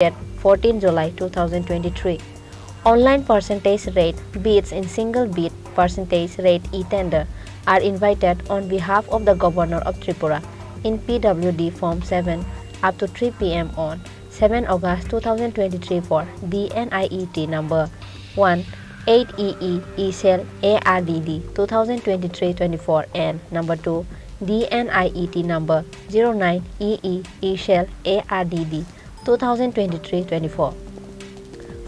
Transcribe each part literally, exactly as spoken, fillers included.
date fourteen July two thousand twenty-three. Online percentage rate, bids in single bid percentage rate e-tender are invited on behalf of the Governor of Tripura in P W D Form seven up to three P M on seven August two thousand twenty-three for D N I E T number one eight E E E cell A R D D two thousand twenty-three twenty-four and number two D N I E T number zero nine E E E cell A R D D two thousand twenty-three twenty-four.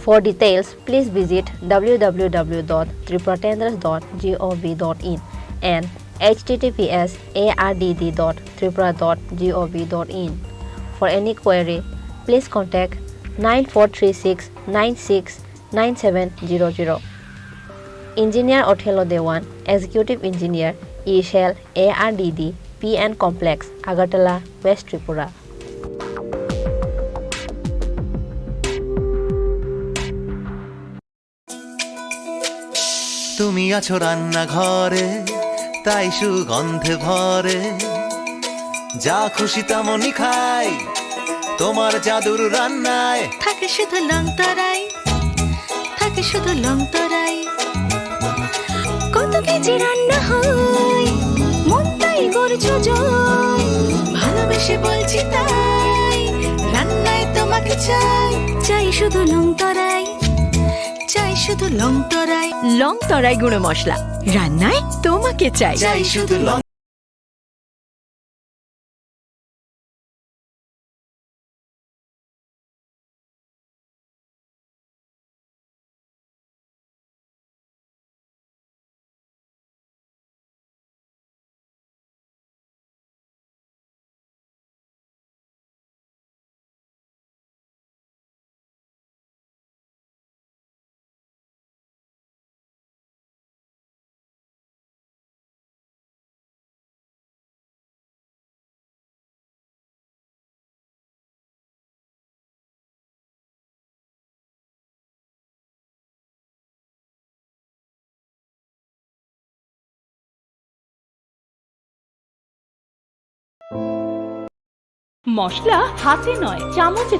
For details, please visit W W W dot tripura tenders dot gov dot in and H T T P S A R D D dot tripura dot gov dot in. For any query, please contact nine four three six nine six nine seven zero zero. Engineer Othelo Dewan, Executive Engineer, E cell A R D D, P N Complex, Agartala, West Tripura. তুমি আছো রান্নাঘরে, তাই সুগন্ধে ভরে। যা খুশি তেমনই খাই, তোমার জাদুর রান্নায়। থাকে শুধু লং তরাই, থাকে শুধু লং তরাই। কত কেজি রান্না হয়, মনটাই করছো জয়। ভালোবেসে বলছি তাই, রান্নায় তোমাকে চাই। চাই শুধু লং তরাই, চাই শুধু লং তরাই। লং তরাই গুঁড়ো মশলা, রান্নায় তোমাকে চাই। চাই শুধু লং মশলা হাতে নয়, চামচে।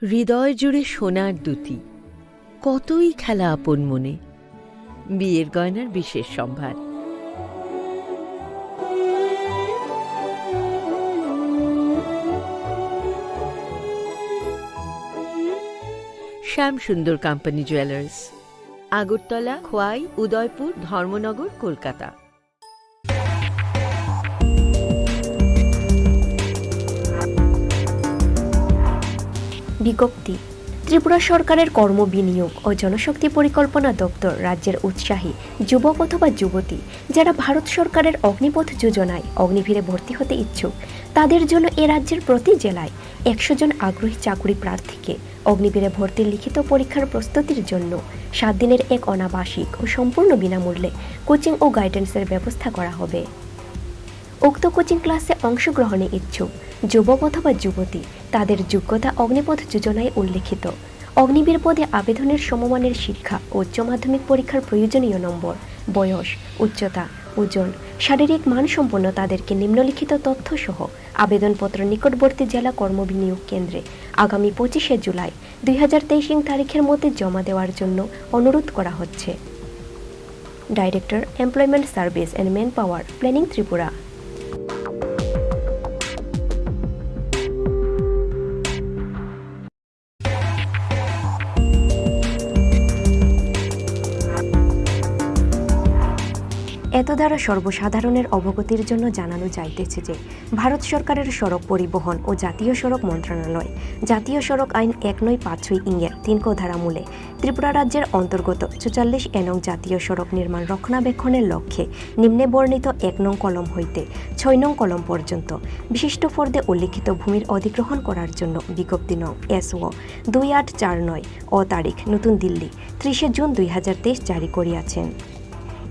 হৃদয় জুড়ে সোনার দ্যুতি, কতই খেলা আপন মনে। বিয়ের গয়নার বিশেষ সম্ভার। শ্যাম সুন্দর কোম্পানি জুয়েলার্স, আগরতলা, খোয়াই, উদয়পুর, ধর্মনগর, কলকাতা। বিজ্ঞপ্তি। ত্রিপুরা সরকারের কর্ম বিনিয়োগ ও জনশক্তি পরিকল্পনা দপ্তর রাজ্যের উৎসাহী যুবক অথবা যুবতী, যারা ভারত সরকারের অগ্নিপথ যোজনায় অগ্নিবীরে ভর্তি হতে ইচ্ছুক, তাদের জন্য এ রাজ্যের প্রতি জেলায় একশো জন আগ্রহী চাকুরি প্রার্থীকে অগ্নিবীরে ভর্তির লিখিত পরীক্ষার প্রস্তুতির জন্য সাত দিনের এক অনাবাসিক ও সম্পূর্ণ বিনামূল্যে কোচিং ও গাইডেন্সের ব্যবস্থা করা হবে। উক্ত কোচিং ক্লাসে অংশগ্রহণে ইচ্ছুক যুবক অথবা যুবতী তাদের যোগ্যতা অগ্নিপথ যোজনায় উল্লেখিত। অগ্নিবীর পদে আবেদনের সমমানের শিক্ষা ও উচ্চ মাধ্যমিক পরীক্ষার প্রয়োজনীয় নম্বর, বয়স, উচ্চতা, ওজন, শারীরিক মানসম্পন্ন তাদেরকে নিম্নলিখিত তথ্য সহ আবেদনপত্র নিকটবর্তী জেলা কর্মবিনিয়োগ কেন্দ্রে আগামী পঁচিশে জুলাই দুই হাজার তেইশ ইং তারিখের মধ্যে জমা দেওয়ার জন্য অনুরোধ করা হচ্ছে। Director, Employment Service and Manpower, Planning, Tripura. এত দ্বারা সর্বসাধারণের অবগতির জন্য জানানো যাইতেছে যে ভারত সরকারের সড়ক পরিবহন ও জাতীয় সড়ক মন্ত্রণালয় জাতীয় সড়ক আইন এক নয় পাঁচ ছয় ইংয়ের তিন ক ধারা মূলে ত্রিপুরা রাজ্যের অন্তর্গত চুয়াল্লিশ এ নং জাতীয় সড়ক নির্মাণ রক্ষণাবেক্ষণের লক্ষ্যে নিম্নে বর্ণিত এক নং কলম হইতে ছয় নং কলম পর্যন্ত বিশিষ্ট ফর্দে উল্লিখিত ভূমির অধিগ্রহণ করার জন্য বিজ্ঞপ্তি নং এসও দুই আট চার নয় অ তারিখ নতুন দিল্লি ত্রিশে জুন দুই হাজার তেইশ জারি করিয়াছেন।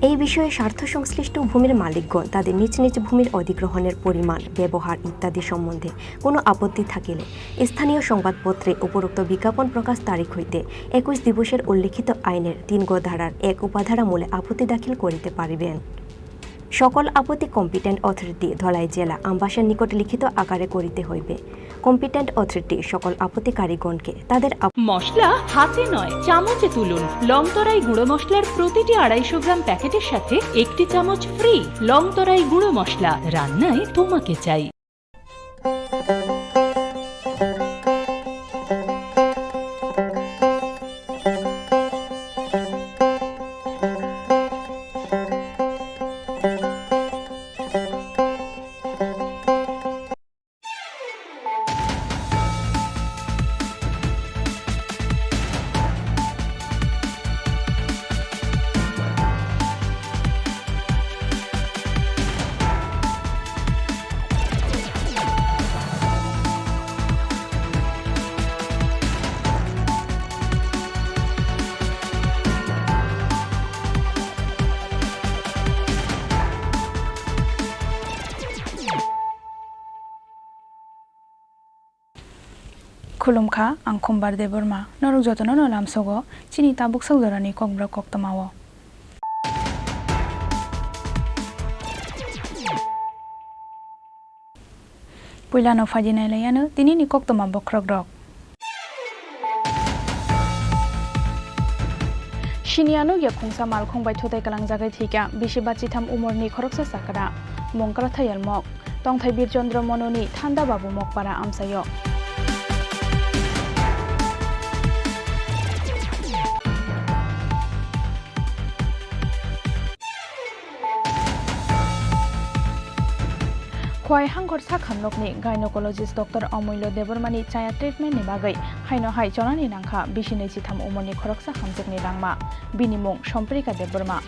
এই বিষয়ে স্বার্থ সংশ্লিষ্ট ভূমির মালিকগণ তাদের নিজ নিজ ভূমির অধিগ্রহণের পরিমাণ, ব্যবহার ইত্যাদি সম্বন্ধে কোনো আপত্তি থাকিলে স্থানীয় সংবাদপত্রে উপরোক্ত বিজ্ঞাপন প্রকাশ তারিখ হইতে একুশ দিবসের উল্লিখিত আইনের তিন গ ধারার এক উপাধারা মূলে আপত্তি দাখিল করিতে পারিবেন। সকল আপত্তি কম্পিটেন্ট অথরিটি ধলাই জেলা আমবাসার নিকট লিখিত আকারে করিতে হইবে। কম্পিটেন্ট অথরিটি সকল আপত্তিকারীগণকে তাদের আপ- মশলা হাতে নয়, চামচে তুলুন। লংতরাই গুঁড়ো মশলার প্রতিটি আড়াইশো গ্রাম প্যাকেটের সাথে একটি চামচ ফ্রি। লংতরাই গুঁড়ো মশলা, রান্নায় তোমাকে চাই। Khulumkha, ang Khumbar Debbarma. Norok jotono no lamsogo chini tabuk sokjorani kokborok koktwmao. Puilano phaidi nailaiyano tinini koktwma bokhorokrok. Siniya nukya khungsa malkhung bai thutai kalangjagwi thwikha bisi ba chitham umorni khoroksa chakra, mung Krathayal Mok. Tongthai Bir Chandra Mononi Thanda Babu Mokpara amchaio. Khowai Hangkhor Sakham nokni gynecologist Doctor Amulya Debbarmani chaya treatment ni bagwi haino hai chonani nangkha bisi nwi chitham umorni khoroksa hamjwkni langma. Bini mung Somprika Debbarma.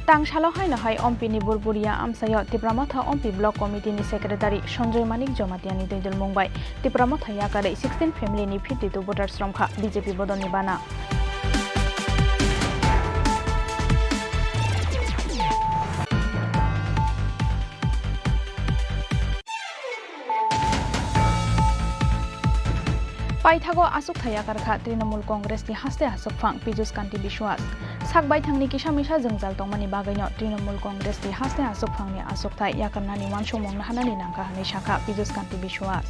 Tangsalo haino hai Ompi ni Burburia amchaio Tipra Motha Ompi Block Committee ni Secretary Sanjoy Manik Jamatia ni twi dulmung bai Tipra Motha yakarwi sixteen family ni fifty two voters romkha B J P bodol ni bana. Paithago aswk thaya karkha Trinamool Congress ni haste aswkphang Pijus Kanti Biswas. Sak baithangni kisa misa jwngjal tongmani bagwino Trinamool Congress ni haste aswkphangni aswkthai yakarnani uansukmung naharnani nangkha hwnwi sakha Pijus Kanti Biswas.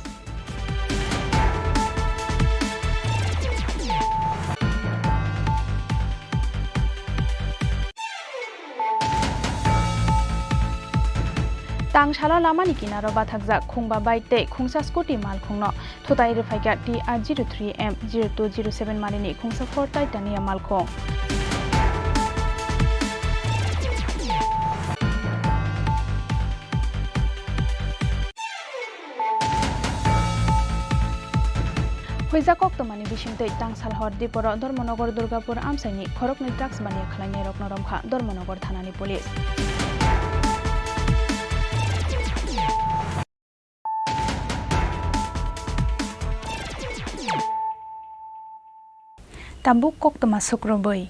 Tangsalo lamani kinaro bathakjak khungba bike tei khungsa scooty malkhungno thutai rwphaikha T R zero three M zero two zero seven marini khungsa Ford Titanium malkhung. Huijak koktwmani bisingtwi tangsal hor diporo Dharmanagar Durgapur amchaini khoroknwi drugs baniya khwlainairokno romkha Dharmanagar thanani police. Tabuk koktwma sukrubwi.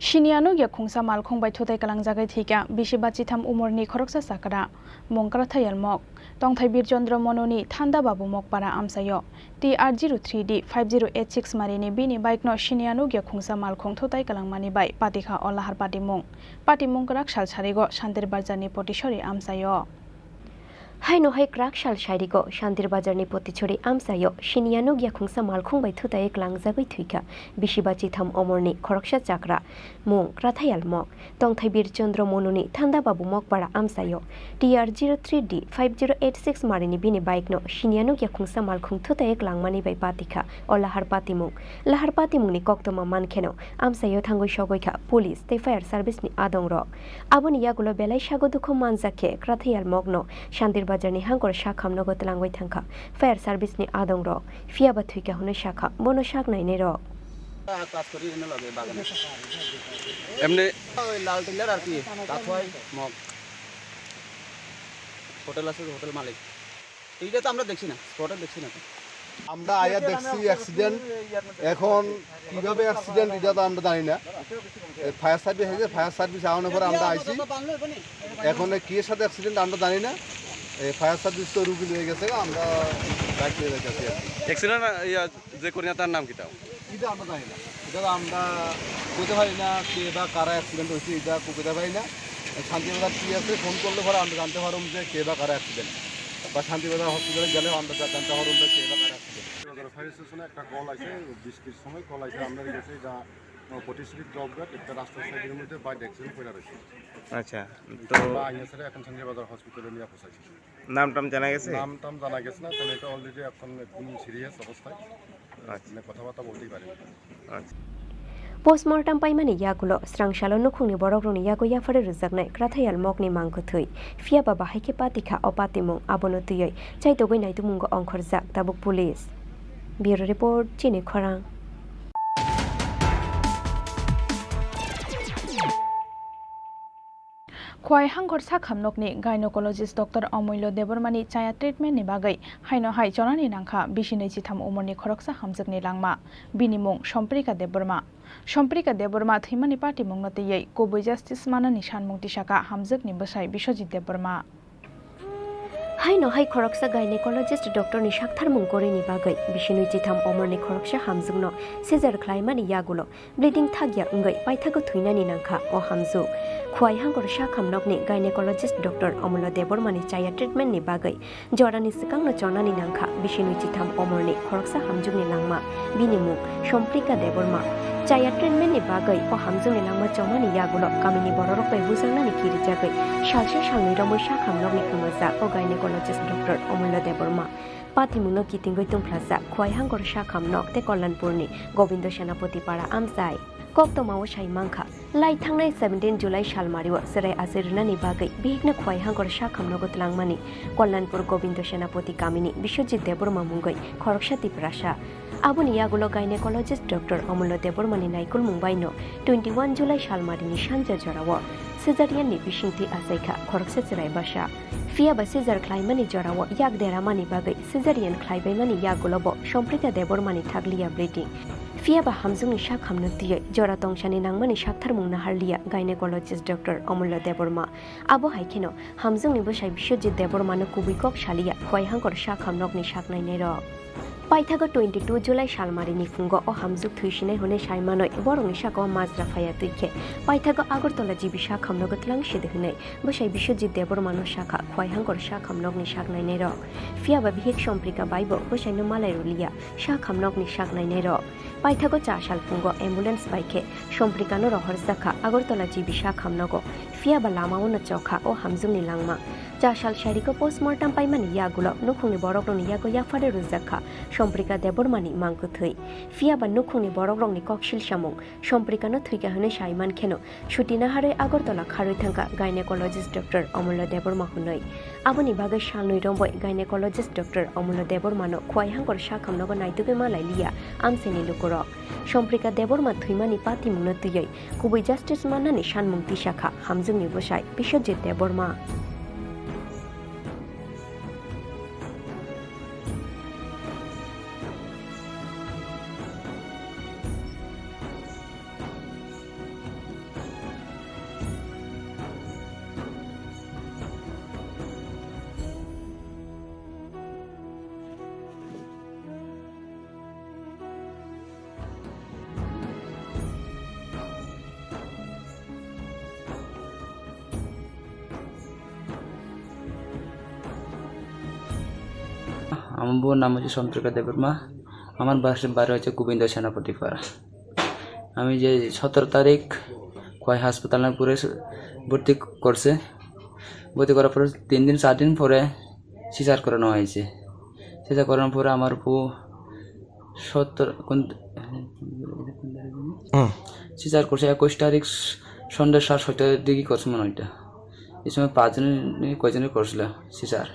Siniya nukya khungsa malkhung bai thutai kalangjagwi thwikha bisi ba chitham umorni khoroksa chakra, mung Krathayal Mok. Tongthai Bir Chandra Mononi Thanda Babu Mokpara amchaio T R zero three D five zero eight six marini bini bike no siniya nukya khungsa malkhung thutai kalangmani bai patikha o lahar patimung. Patimung kwrak sal sarigo Santir Bazar ni Potisori amchaio. Haino hai kwrak sal sarigo Santir Bazar ni Potisori amchaio siniya nukya khungsa malkhung bai thutai kalangjagwi thwikha bisi ba chitham umorni khoroksa chakra, mung Krathayal Mok. Tongthai Bir Chandra Mononi Thanda Babu Mokpara amchaio T R zero three D five zero eight six marini bini bike no siniya nukya khungsa malkhung thutai kwlangmani bai patikha o lahar patimung. Lahar patimungni koktwma mankheno amchaio thangwi sogwi kha police tei fire service ni adongrok. Aboni yagulo belai sago dukhu manjak khe Krathayal Mokno Santir Bazar ni Hangkor Sakham nogo twlangwi thangkha fire service ni adongrok. Phiya ba thwikha hwnwi sakha bono sak nainairok. Class kori eno loge bagane. Emne. Oi lal teler ar ki, kathoi mok. Hotel ashe, hotel malik. Eta to amra dekhchi na, spot e dekhchi na to. আমরা আয়া দেখছি অ্যাক্সিডেন্ট। এখন কিভাবে অ্যাক্সিডেন্ট এটা তো আমরা জানি না। ফায়ার সার্ভিস আছে, ফায়ার সার্ভিস আওয়ানোর পরে আমরা আইছি। এখন কি এর সাথে অ্যাক্সিডেন্ট আমরা জানি না। ফায়ার সার্ভিস তো রুগী নিয়ে গেছে, আমরা বাইক নিয়ে যাইতেছি আর কি। অ্যাক্সিডেন্ট, ইয়া, যে করি না, তার নাম কিতা? এটা আমরা জানি না। এটা তো আমরা কইতে পারি না কে বা কারা অ্যাক্সিডেন্ট হয়েছে, এটা কইতে পারি না। শান্তিবাজার টিএসএ ফোন করলে পরে আমরা জানতে পারবো যে কে বা কারা অ্যাক্সিডেন্ট, বা শান্তিবাজার হসপিটালে গেলেও আমরা জা-, জানতে পারবো যে কে বা কারা অ্যাক্সিডেন্ট। শান্তিবাজার ফায়ার স্টেশনে একটা কল আছে, বিশ তিরিশ সময় কল আছে, আমরা গেছি এটা, আহ, প্রতিশ্রুতি ড্রপ ঘাট, একটা রাস্তার সাইডের মধ্যে বাইক অ্যাক্সিডেন্ট করে রয়েছে। আচ্ছা, তো আমরা আইনা ছেড়ে এখন শান্তিবাজার হসপিটালে নিয়ে পৌঁছাইছি। নাম টাম জানা গেছে? নাম টাম জানা গেছে না, কারণ এটা অলরেডি এখন একদম সিরিয়াস অবস্থায়, আচ্ছা। মানে কথাবার্তা বলতেই পারে না। আচ্ছা। Postmortem paimani yagulo srangsalo nukhungni borokrokni yago yaphare rwjaknai Krathayal mokni mangkwthwi. Phiya ba bahai khe patikha o patimung, abono twiwi chaitogwi naitukmungo ongkhorjak tabuk police. Bureau report, Chini Khorang. Khwai Hangkor Sakham nokni gynecologist Doctor Omulyo Debbarmani chaya treatment ni bagwi haino hai chonani nangkha bisi nwi chitham umorni khoroksa hamjwkni langma, bini mung Somprika Debbarma. Somprika Debbarma thwimani patimungno twiwi kubui justice manani sanmung tisakha hamjwkni bwsai Biswajit Debbarma. Haino hai khoroksa gynecologist doctor ni saktharmung korini bagwi bisi nwi chitham umorni khoroksa hamjwkno seizure khlaimani yagulo bleeding thakya wngwi paithago thwinani nangkha o hamjwk. Khwai Hangkor Sakham nokni gynecologist Doctor Omulyo Debbarmani chaya treatment ni bagwi jorani swkangno chonani nangkha bisi nwi chitham umorni khoroksa hamjwkni langma, bini mung Somprika Debbarma. Chaya treatment ni bagwi o hamjwkni langma chomani yagulo kamini bororok bai bujaknani kirijagwi salsa salnwi romwi Sakham nokni kwmajak o gynecologist Doctor Omulyo Debbarma. Patimungno kitingwi tungphlajak Khwai Hangkor Sakham nok tei Kalyanpurni Gobindo Senapati Para amchai. Koktwmao sai mankha, lai thangnai seventeen July salmario chwrai achai rwnani bagwi bihikno Khwai Hangkor Sakham nogo twlangmani Kalyanpur Gobindo Senapati kamini Biswajit Debbarma mungwi khoroksa Tiprasa. Aboni yagulo gynecologist Doctor Omulyo Debbarmani naikolmung baino twenty one July salmarini sanja jorao caesarean ni bisingtwi achaikha khoroksa chwrai bwsa. Phiya ba seizure khlaimani jorao yak deramani bagwi caesarean khlaibaimani yagulobo Somprika Debbarmani thakliya bleeding. Phiya ba hamjwkni sakhamno twiwi jora tongsani nangmani saktharmung naharliya gynecologist Doctor Omulyo Debbarma. Abo hai kheno hamjwkni bwsai Biswajit Debbarmano kubui kok saliya Khwai Hangkor Sakham nokni saknainairok. Paithago twenty two July salmarini phungo o hamjwk thwisinai hwnwi saimanwi borokni sakao majra phaiya twi khe paithago Agartala G B Sakham nogo twlang sidi hwnwi bwsai Biswajit Debbarmano sakha Khwai Hangkor Sakham nokni saknainairok. Phiya ba bihik Somprika baibo bwsaino malai rwliya Sakham nokni saknainairok. Paithago cha salphungo ambulance bai khe Somprikano rohorjakha Agartala G B Sakham nogo, phiya ba lamaono chokha o hamjwkni langma. Cha sal sarigo postmortem paimani yagulo nukhungni borokrokni yago yaphare rwjakha Somprika Debbarmani mangkwthwi. Phiya ba nukhungni borokrokni koksil samung Somprikano thwikha hwnwi sai mankheno, chuti naharwi Agartala kharwi thangkha gynecologist Doctor Omulyo Debbarma hwnwi. Aboni bagwi salnwi romwi gynecologist Doctor Omulyo Debbarmano Khwai Hangkor Sakham nogo naitugwi malailiya amchaini lukurok. Somprika Debbarma thwimani patimungno twiwi kubui justice mannani sanmung tisakha hamjwkni bwsai Biswajit Debbarma. আমার বউর নাম হচ্ছে চন্দ্রিকা দেববর্মা। আমার বাসা, বাড়ি হচ্ছে গোবিন্দ সেনাপতি পাড়া। আমি যে সতেরো তারিখ খোয়াই হাসপাতালে পুরে ভর্তি করছে, ভর্তি করার পরে তিন দিন, চার দিন পরে সিজার করানো হয়েছে। সিজার করানোর পরে আমার বউ সত্তর কোন, হুম। সিজার করছে একুশ তারিখ সন্ধ্যা সাড়ে ছয়টার দিকে করছে মনে হয় এটা। এই সময় পাঁচজনের, কয়জনের করছিল সিজার।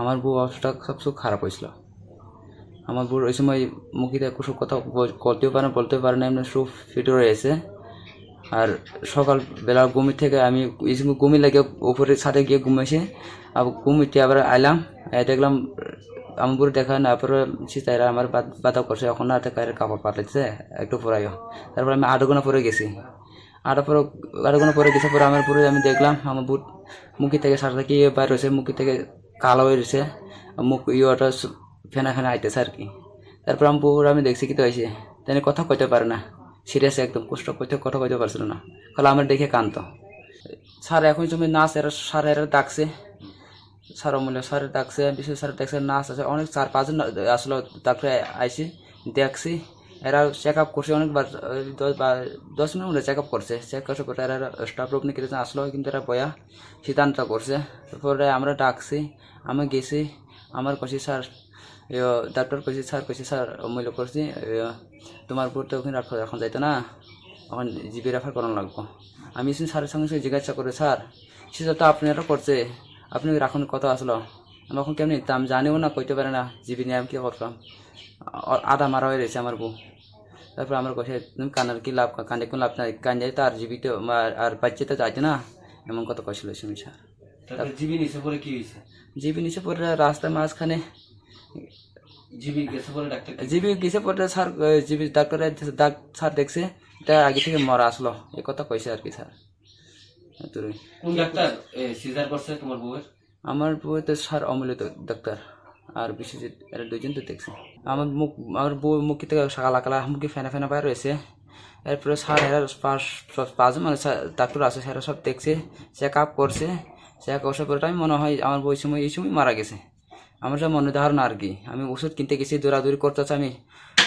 আমার বউ অবস্থাটা সবচেয়ে খারাপ হয়েছিল। আমার বউর ওই সময় মুখে দিয়ে কিছু কথা বল-, করতেও পারে না, বলতেও পারে না, এমনি চুপ ফিটে রয়েছে। আর সকালবেলা ঘুম থেকে আমি এই সময় ঘুমে লেগে উপরে ছাদে গিয়ে ঘুমাইছে। আবার ঘুম উঠে আবার আইলাম, এই দেখলাম আমার বউর দেখা না, তারপরে সিস্টাররা আমার বাত-, বাতা করছে, এখন না থাকে কাপড় পাল্টেছে, একটু পরাইও। তারপরে আমি আধা ঘন্টা পরে গেছি। আধা পরে, আধা ঘন্টা পরে গেছে পরে আমার বউরে আমি দেখলাম, আমার বউ মুখে থেকে সারা থেকে ইয়ে বার হয়েছে, মুখে থেকে কালো হয়ে রয়েছে, মুখ ইয়েটা স-, ফেনা ফেনা আইতেছে আর কি। তারপর আমি পুকুর আমি দেখছি কি তো হয়েছে, তাই কথা কইতে পারে না, সিরিয়াস একদম কষ্ট কইতে, কথা কইতে পারছিল না, খালি আমার দেখে কানতো। স্যার এখন সময় নার্স এরা, স্যার এরা ডাকছে, স্যার অমূল্য স্যার ডাকছে, বিশেষ স্যার ডাকছে, নার্স আছে অনেক, চার পাঁচজন আসলো, ডাক্তার আইসি দেখছি, এরা চেক আপ করছে অনেকবার, ওই দশ বা দশ মিনিট মতো চেক আপ করছে। চেক করার পরে এরা স্টাফ রুম নিয়ে কিছু আসলো, কিন্তু এরা বয়া সিদ্ধান্ত করছে। তারপরে আমরা ডাকছি, আমি গেছি, আমার কইছি স্যার, ইয়ো, ডাক্তার কইছি স্যার, কইছি স্যার, অমূল্য করছি, ইয়ো, তোমার বউর তো ওখানে রাখা, এখন যাইতো না, এখন জিবি রেফার করানো লাগবো। আমি এসে স্যারের সঙ্গে সঙ্গে জিজ্ঞাসা করে, স্যার, সিজার তো আপনারা করছে, আপনি রাখুন কত আসলো, আমি এখন কেমনি নিতাম জানিও না, কইতে পারে না, জিবি নিয়ে আমি কী করতাম। আ-, আধা মারা হয়ে রয়েছে আমার বউ। তারপর আমার কইছে, তুমি কান্নার কি লাভ, কান্দে কোনো লাভ নাই, কান্দে তো আর জিবি তো, আর, আর বাচ্চা তো যাইতো না, এমন কথা কইছিল শুনি স্যার। তারপরে জিবি নিচে পড়ে কি হয়েছে? জিবি নিচে পড়ে রাস্তার মাঝখানে। জিবি গেছে পরে ডাক্তার কি জিবি গেছে পরে স্যার, এ, জিবি ডাক্তারে, ডাক-, স্যার দেখছে, এটা আগে থেকে মরা আসলো, এই কথা কইছে আর কি স্যার। এতটুকুই। কোন ডাক্তার, এ, সিজার করছে তোমার বউয়ের? আমার বউ তো স্যার অমূল্য তো ডাক্তার, আর বিশ্বজিৎ, এরা দুইজন তো দেখছে। আমার মুখ, আমার বউ মুখ থেকে কালা কালা, মুখে ফেনা ফেনা বাইর হয়েছে। এরপরে স্যার এরা পাঁচ, পাঁচজন মানে স্যার, ডাক্তার আছে, স্যার সব দেখছে, চেক আপ করছে। চেক আপ করার পরে আমি মনে হয় আমার বউ এই সময়, এই সময় মারা গেছে। আমার সব মনে ধারণা আর কি। আমি ওষুধ কিনতে গেছি, দৌড়াদৌড়ি করতেছি আমি।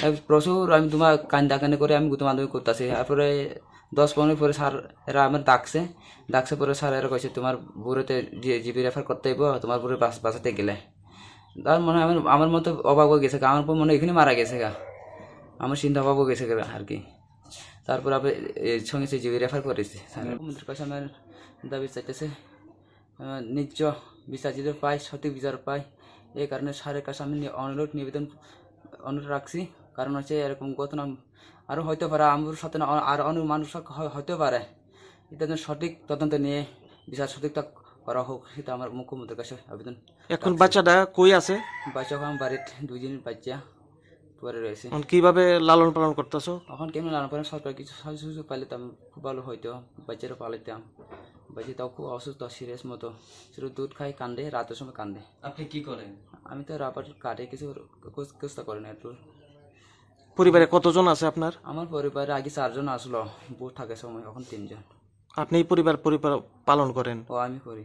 এ, প্রচুর আমি তোমার কান্দা কান্দি করে আমি গুতামাতামি করতেছি। তারপরে দশ পনেরো পরে স্যার এরা আমার ডাকছে, ডাকছে পরে স্যার এরা কইছে, "তোমার বুড়োতে জি-, জিবি রেফার করতে হইব, তোমার বুড়ো বাঁচ-, বাঁচাতে গেলে।" তার মনে হয় আমার, আমার মতো অবাক হয়ে গেছে গা, আমার বউ মনে হয় এখানে মারা গেছে গা, আমার চিন্তা অবাক হয়ে গেছে গা আর কি। তারপর আবার এ, সঙ্গে সে জিবি রেফার করেছি স্যার। হুম। মুখ্যমন্ত্রীর কাছে আমার দাবি চাইতেছে, আহ, ন্যায্য বিচার যদি পাই, সঠিক বিচার পাই, এই কারণে স্যারের কাছে আমি নি-, অনুরোধ নিবেদন, অনুরোধ রাখছি। কারণ হচ্ছে এরকম ঘটনা আরও হইতে পারে, আমার সাথে না, আ-, আর অনেক মানুষ হয়-, হইতে পারে। এটা যেন সঠিক তদন্ত নিয়ে বিচার সঠিকটা করা হোক, সেটা আমার মুখ্যমন্ত্রীর কাছে আবেদন এখন রাখছি। বাচ্চাটা কই আছে? বাচ্চা এখন বাড়িতে দুই দিনের বাচ্চা পড়ে রয়েছে। এখন কিভাবে লালন পালন করতেছো? এখন কেমন লালন পালন, সরকার কিছু সাহায্য সুযোগ পাইলে তো আমি খুব ভালো হইতো, বাচ্চারা পালাইতাম। বাচ্চাটাও খুব অসুস্থ, সিরিয়াস মতো, শুধু দুধ খায়, কান্দে, রাতের সময় কান্দে। আপনি কি করেন? আমি তো রাবার কাটে, কিছু কুছ-, কুস্তা করি না একটু। পরিবারে কতজন আছে আপনার? আমার পরিবারে আগে চারজন আসলো, বউ থাকে সময়, এখন তিনজন। আপনি এই পরিবার, পরিবার পালন করেন? ও, আমি করি।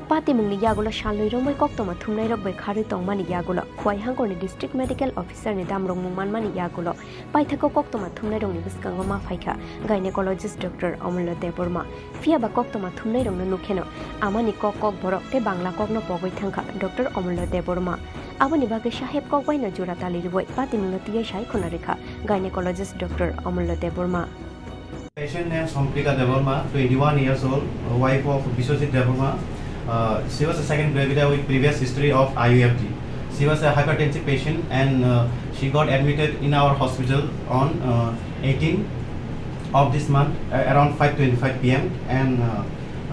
Patimungni yagulo salnwi romwi koktwma thumnairok bai kharwi tongmani yagulo Khowai Hangkhorni District Medical Officer ni damrokmung manmani yagulo paithakgo koktwma thumnairokni bwskango ma phaikha gynecologist Doctor Omullo Debbarma. Phiyaba koktwma thumnairokno nukheno amani kok kokborok tei bangla kokno pogwi thangkha Doctor Omullo Debbarma. Aboni bagwi saheb kokbaino jora tali rwui patimungno twiwi sai khwna rwkha gynecologist Doctor Omullo Debbarma. Patient name Somprika Debbarma, twenty-one years old, wife of Biswajit Debbarma. Uh, she was a second gravida with previous history of I U F G. She was a hypertensive patient and, uh, she got admitted in our hospital on, uh, eighteen of this month, uh, around five twenty-five P M. And, uh,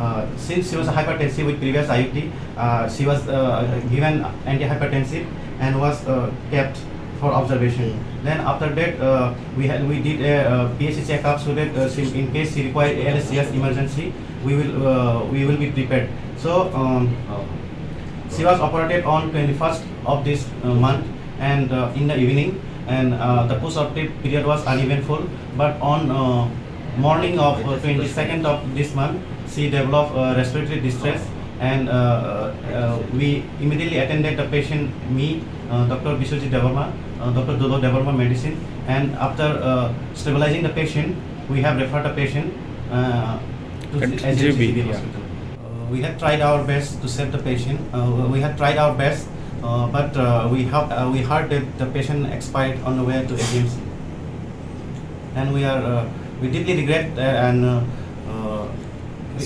uh, since she was hypertensive with previous I U F G, uh, she was, uh, given antihypertensive and was, uh, kept for observation. Then after that, uh, we had, we did a, uh, P H C checkup so that, uh, she, in case she require A L S C S emergency, we will, uh, we will be prepared. So, um, she was operated on twenty-first of this, uh, month and, uh, in the evening, and, uh, the post-operative period was uneventful. But on, uh, morning of, uh, twenty-second of this month, she developed, uh, respiratory distress, and, uh, uh, we immediately attended the patient, me, uh, Doctor Biswajit Debbarma, uh, Doctor Dolo Debbarma, medicine, and after, uh, stabilizing the patient, we have referred the patient, uh, to At G B, H L C Civil, yeah. Hospital. Uh, we have tried our best to save the patient. Uh, we have tried our best, uh, but, uh, we have, uh, we heard that the patient expired on the way to A D M C. And we are, uh, we deeply regret, uh, and, uh, uh,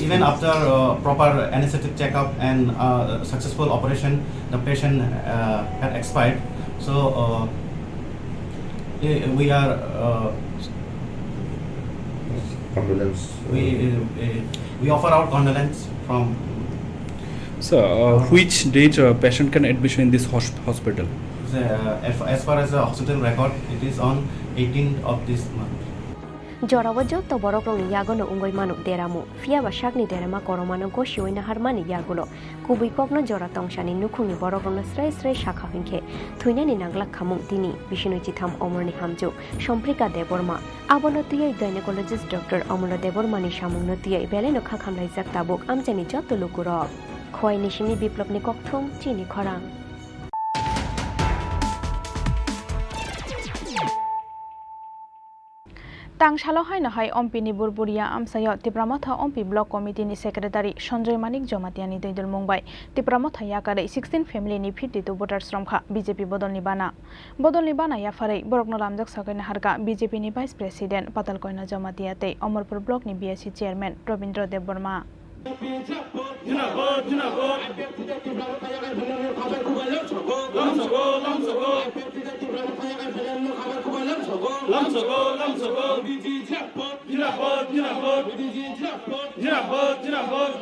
even after, uh, proper anesthetic checkup and, uh, successful operation, the patient, uh, had expired. So, uh, eh, we are, uh, Condolence. We, uh, uh, we offer our condolence from So, uh, our which date, uh, patient can admission in this hosp-, hospital? The, uh, as, as far as the hospital record, it is on eighteenth of this month. Jorao joto borokrokni yagono wngwi mano deramo, phiyaba sakni derama koromano gosiwi naharmani yagulo kubui kokno jora tongsani nukhungni borokrokno srai srai sakha hwnkhe thwinani nanglak khamung tini. Bisino chitham omorni hamjwk Somprika Debbarma. Abono twiwi gynecologist Doctor Amula Debbarmani samungno twiwi belaino kha khamlaijak tabuk amchaini joto lukurok. Khowai Nisimni Biplobni kokthum chini khorang. Tangsalo haino hai Ompi ni Burburia amchaio Tipra Motha Ompi Block Committee ni Secretary Sanjoy Manik Jamatia ni twi dulmung bai Tipra Motha yakarwi sixteen family ni fifty two voters romkha B J P bodol ni bana. Bodol ni bana yapharwi borokno lamjak sagwi naharkha B J P ni Vice President Patal Koina Jamatia tei Omorpur Block ni B S C Chairman Robindra Debbarma. Jinabad, jinabad. Lamsogo, lamsogo. Lamsogo, lamsogo. Jinabad, jinabad. Jinabad, jinabad.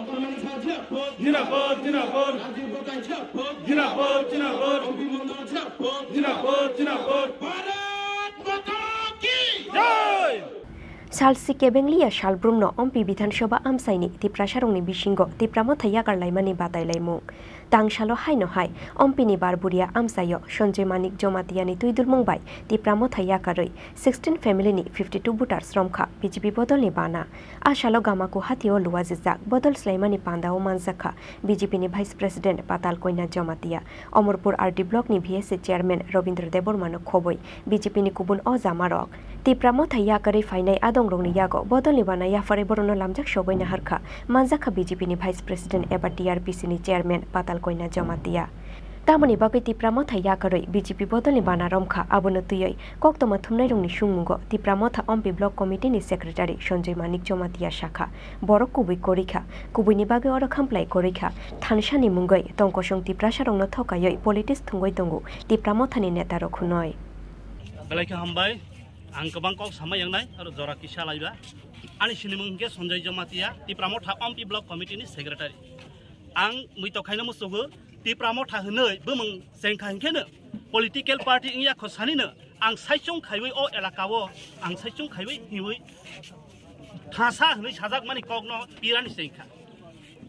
Jinabad, jinabad. Jinabad, jinabad. Jinabad, jinabad. Bharat Mata ki Jai! Sal si kebenglia salbrumno Ompi Bidhan Sabha amchaini Tiprasarokni bisingo Tipra Motha yakar laimani batai laimung. Tangsalo haino hai Ompini Barburia amchaio Sanjoy Manik Jamatia ni twi dulmung bai Tipra Motha yakarwi sixteen family ni fifty two voters romkha B J P bodolni bana. A salo Gamaku hatio luajijak bodol swlaimani pandao manjakha B J P ni Vice President Patal Koina Jamatia, Omorpur R D Block ni V S C Chairman Robindra Debbarmano khobwi B J P ni kubun o jamarok. Tipra Motha yakarwi phainai adongrokni yago bodolni bana yapharwi borokno lamjak sogwi naharkha, manjakha B J P ni Vice President eba T R P C ni Chairman Patal Koina Jamatia. Tamoni bagwi Tipra Motha yakarwi B J P bodolni bana romkha, abono twiwi koktwma thumnairokni sungmungo Tipra Motha Ompi Block Committee ni Secretary Sanjoy Manik Jamatia sakha, borok kubui kwrwikha, kubuini bagwi oro khamplai kwrwikha, thansani mungwi tongkosong Tiprasarokno thokaiwi politics thwngwi tongo Tipra Mothani netarok hwnwi. Belai khe hambai, ang kwbang kok sama yangnai, aro jora kisa laiba. Ani sinimung hwnkhe Sanjoy Jamatia, Tipra Motha Ompi Block Committee ni Secretary. Ang mui tokhaino musugo, Tipra Motha hwnwi bumung chengkha hwnkhe no political party wngya kho sanino ang saichung khaiwi o elaka o ang saichung khaiwi hiwi thasa hwnwi sajakmani kokno pirani chengkha.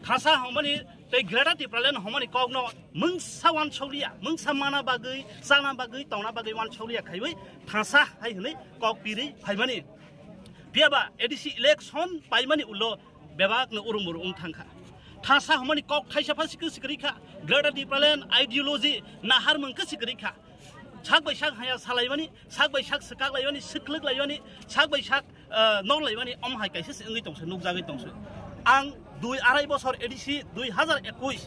Thasa hwnmani tei Greater Tipraland hwnmani kokno mungsa wansokliya, mungsa mana bagwi, chana bagwi, tongna bagwi wansokliya khaiwi thasa hai hwnwi kok pirwi phaimani. Phiyaba A D C election paimani ulo bebakno urumur wng thangkha. Thasa hwnmani kok thaisa pha sikri sikri kha. Greater Tipraland ideology naharmung khe sikri kha. Sak bai sak haya salaimani, sak bai sak swkak laimani, swklwk laimani, sak bai sak, eh, nok laimani, omo hai kaisa se wngwi tongse, nukjagwi tongse. Ang dui arai bosor A D C dui hazar ekush,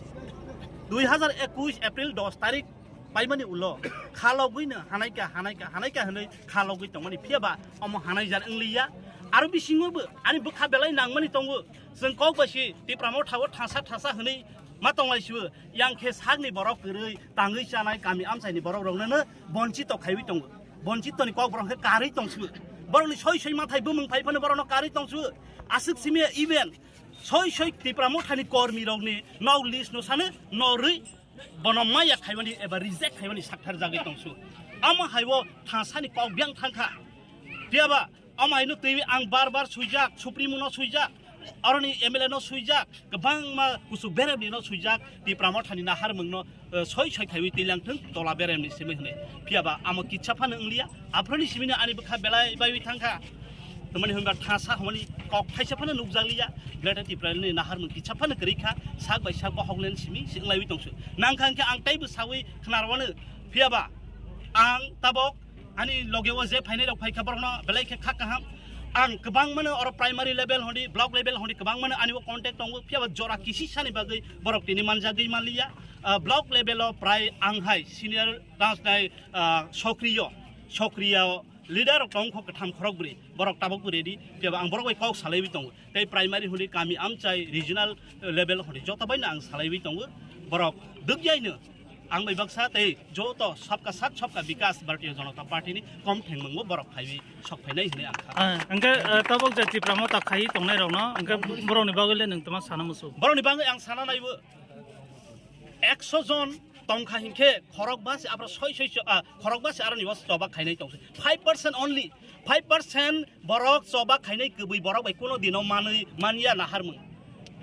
dui hazar ekush April dos tarik paimani ulo khalogwino hanaika, hanaika, hanaika hwnwi khalogwi tongmani, phiyaba omo hanaijar wngliya. Aro bisingobo ani bwkha belai nangmani tongo. Chwng kok bai si Tipra Motha o thasa thasa hwnwi ma tonglaisibo, yang khe sakni borok kwrwi tangwi chanai kami amchaini borok rokno no bonchito khaiwi tongo. Bonchitoni kok borok khe karwi tongsibo. Borokni soi soi mathai bumung phai phano borokno karwi tongsibo. Aswk simi even soi soi Tipra Mothani kormi rokni nok list no sano norwi bono maya khaimani eba reject khaimani sakthar jagwi tongsu. Amo haibo thasani kok biang thangkha. Phiyaba amo haino twiwi ang bar bar suijak, Supremo no suijak, aroni M L A no suijak, kwbangma kuchuk beremni no suijak, Tipra Mothani naharmung no, eh, soi soi khaiwi twilang thung tola beremni simi hwnwi. Phiyaba amo kitsa phano wngliya, aphuruni simino ani bwkha belai baiwi thangkha. Tamani hwnba thasa hwnmani kok thaisa phano nukjakliya, Greater Tipraland ni naharmung kitsa phano kwrwi kha, sak bai sak bohok len simi se wnglaiwi tongsu. Nangkha hwnkhe ang teibo sawi khna rwano, phiyaba ang tabok ani loge o je phainai rok phaikha borokno belai khe kha kaham. Ang kwbangmano oro primary level hwnwi, block level hwnwi kwbangmano ani o contact tongo, phiyaba jora kisi sani bagwi borok tini manjagwi manliya. Ah, block level o prai ang hai senior rajnai, ah, sokriyo, sokriyo leader rok tong kho kwtham khorok bwrwi, borok tabok bwrwi di, phiyaba ang borok bai kok salaiwi tongo. Tei primary hwnwi kami amchai regional level hwnwi joto baino ang salaiwi tongo. Borok dukyaino ang bai baksa tei joto sabka sath sabka bikas Bharatiya Janata Party ni kom thengmungbo borok phaiwi sok phainai hwnwi ang kha. Ah, hwnkhe, ah, tabok je Tipra Motha khaiwi tongnai rokno, hwnkhe borokni bagwi le nwng tma sana musu? Borokni bagwi ang sana naibo ekso jon tongkha hinkhe khorok basi abro soi soi cho-, ah, khorok basi aroni bas choba khainai tongsi. Five percent only. Five percent borok choba khainai kwbwi borok bai kuno dino manwi manya naharmung.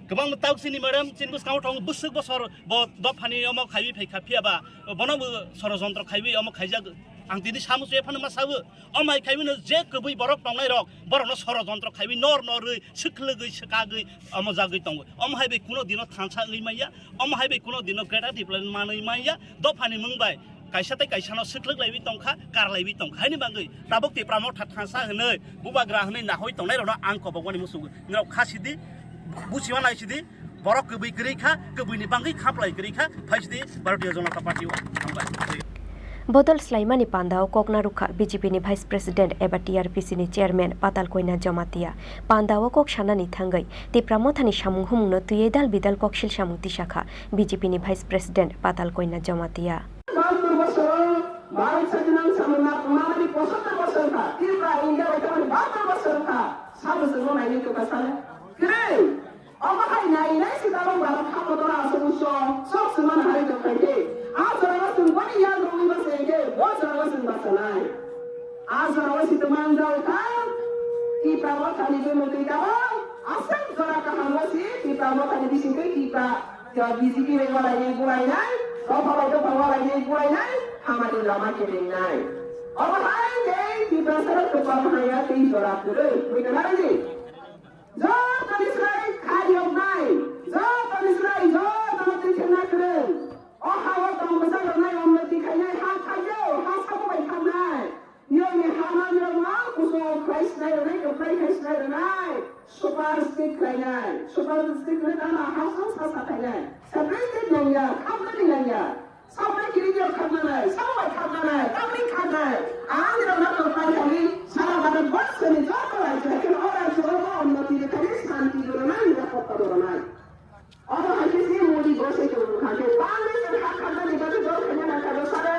Kwbangma tauk chini madam chini bwskango tongo bwswk bosor bo dophani omo khaiwi phaikha phiyaba bono bo sorojontro khaiwi omo khaijak. Ang tini samu se phano ma sabu. Omo hai khaiwi no je kwbwi borok tongnai rok borokno sorojontro khaiwi nor norwi swkhlwgwi swkagwi omo jagwi tongo. Omo hai bai kuno dino thansa wngwi manya. Omo hai bai kuno dino greater development manwi manya. Dophani mung bai kaisa tei kaisa no swklwk laiwi tongkha, kar laiwi tongkha. Haini bagwi tabuk Tipra Motha thansa hwnwi bubagra hwnwi nahoi tongnai rokno ang kobokmani muchungo. Norok kha sidi, buchima nai sidi, borok kwbwi kwrwi kha, kwbwini bagwi khaplai kwrwi kha, phai sidi Bharatiya Janata Party o. Hambai. Bodol slaimani pandao kokna rwkha B J P ni Vice President eba T R P C ni Chairman Patal Koina Jamatia. Pandao kok sanani thangwi Tipra Mothani samung humungno twiwi dal bidal koksil samung tisakha B J P ni Vice President Patal Koina Jamatia. Bahattor bosor Bharat sadinang samung na mamani pochattor bosor kha. Tripura India bai tamani bahattor bosor kha. Sabo se mo naini to kasane. Kre. Omo hai nai nai si tabang Bharat ha kotor asok uso. Sok se man hari to khaite. A jora sung bani yang rong iba se ke. Bo jora sung basanai. A jora si to man jao kha. Tipra Mothani be mukti tabang. Asok jora kaham si Tipra Mothani bising ke Tipra. Tei B J P bai walai ni bulai nai, dopha bai dopha walai ni bulai nai, hamani lama kebeng nai. Omo hai tei Tiprasa rok kwpal haya tei jora kwrwi, buina nai di. Joto ni srai khaiyok nai, joto ni srai joto no twi thengna kwrwi. O ha o tong bwsa rok nai, unnoti khainai, ha khaio, ha sabo bai thangnai. Niyomni hama niyomno kuchuk khlai sinai rwnai, kwplai khai sinai rwnai, super stick khlainai. Super stick hwnwi tamo hapsong sa sa khainai. Separate nangya, khapnani nangya. Sabai kiri diyo khapnanai, sabai khapnanai, tamni khapnai. Ang nirokno kwplai khali, sara bana bosoni joto rajyo, haikhe o rajyo o unnoti rwkhani santi rwnai, nirapotta rwnai. Omo hai khe si Modi bosai tongo bwkha khe, bangwi se ha khapnani bagwi dol khaina nangkha bwsara.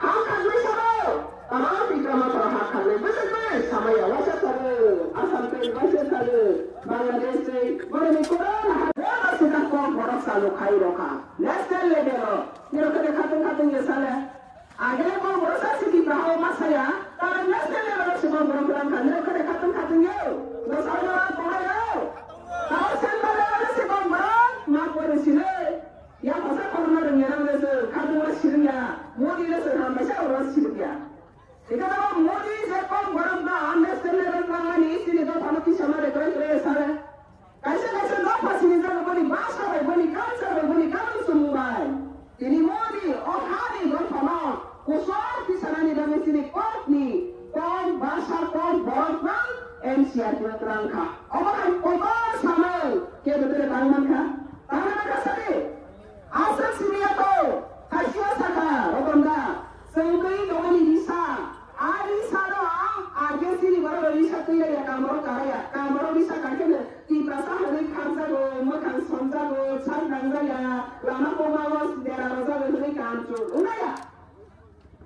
Hakha gwi sabo, tamo Tipra Motha hakha gwi bwswk bai samaya waisa sabo, Assam tei waisa sabo, Bangladesh tei boroni kwbangma ha, bono sita kok borok chalo khai rokha, national level o, nirok khe khatung khatung ya sale, agele kok borok sa sidi Tipra o ma saya, tamo national level o se kok borok kwrang kha, nirok khe khatung khatung ya, bwsai borok kwmai rok, tamo central level o se kok borok ma pore sile. Yang bwsa khoroknwi rwngya nang le se, khatungma sirwngya, Modi le se hambai sa oro sirwngya. Eka dama Modi je kom borok no understand level nangmani, chini dophano kisa ma de kwrwi kwrwi sare. Kaisa kaisa dopha sini jaga boni bhasha bai, boni culture bai, boni kanun chumung bai. Tini Modi o hani dophano kusor kisa nani bagwi chini kokni kok bhasha kok borok no N C R T o twlang kha. Obo hai kotor samung kebo tere tang man kha. Tang man kha sadi. Aswk simi ya to, khaisiya sakha, Rotonda, chwng twi tongmani risa, a risa no, a K C ni borok risa twi raya, kamoro karaya, kamoro risa kaikhe no, Tiprasa hwnwi kharjago, mwkhang somjago, sak nangjakya, lama koma o dera rwjago hwnwi kamchwng wngnaya.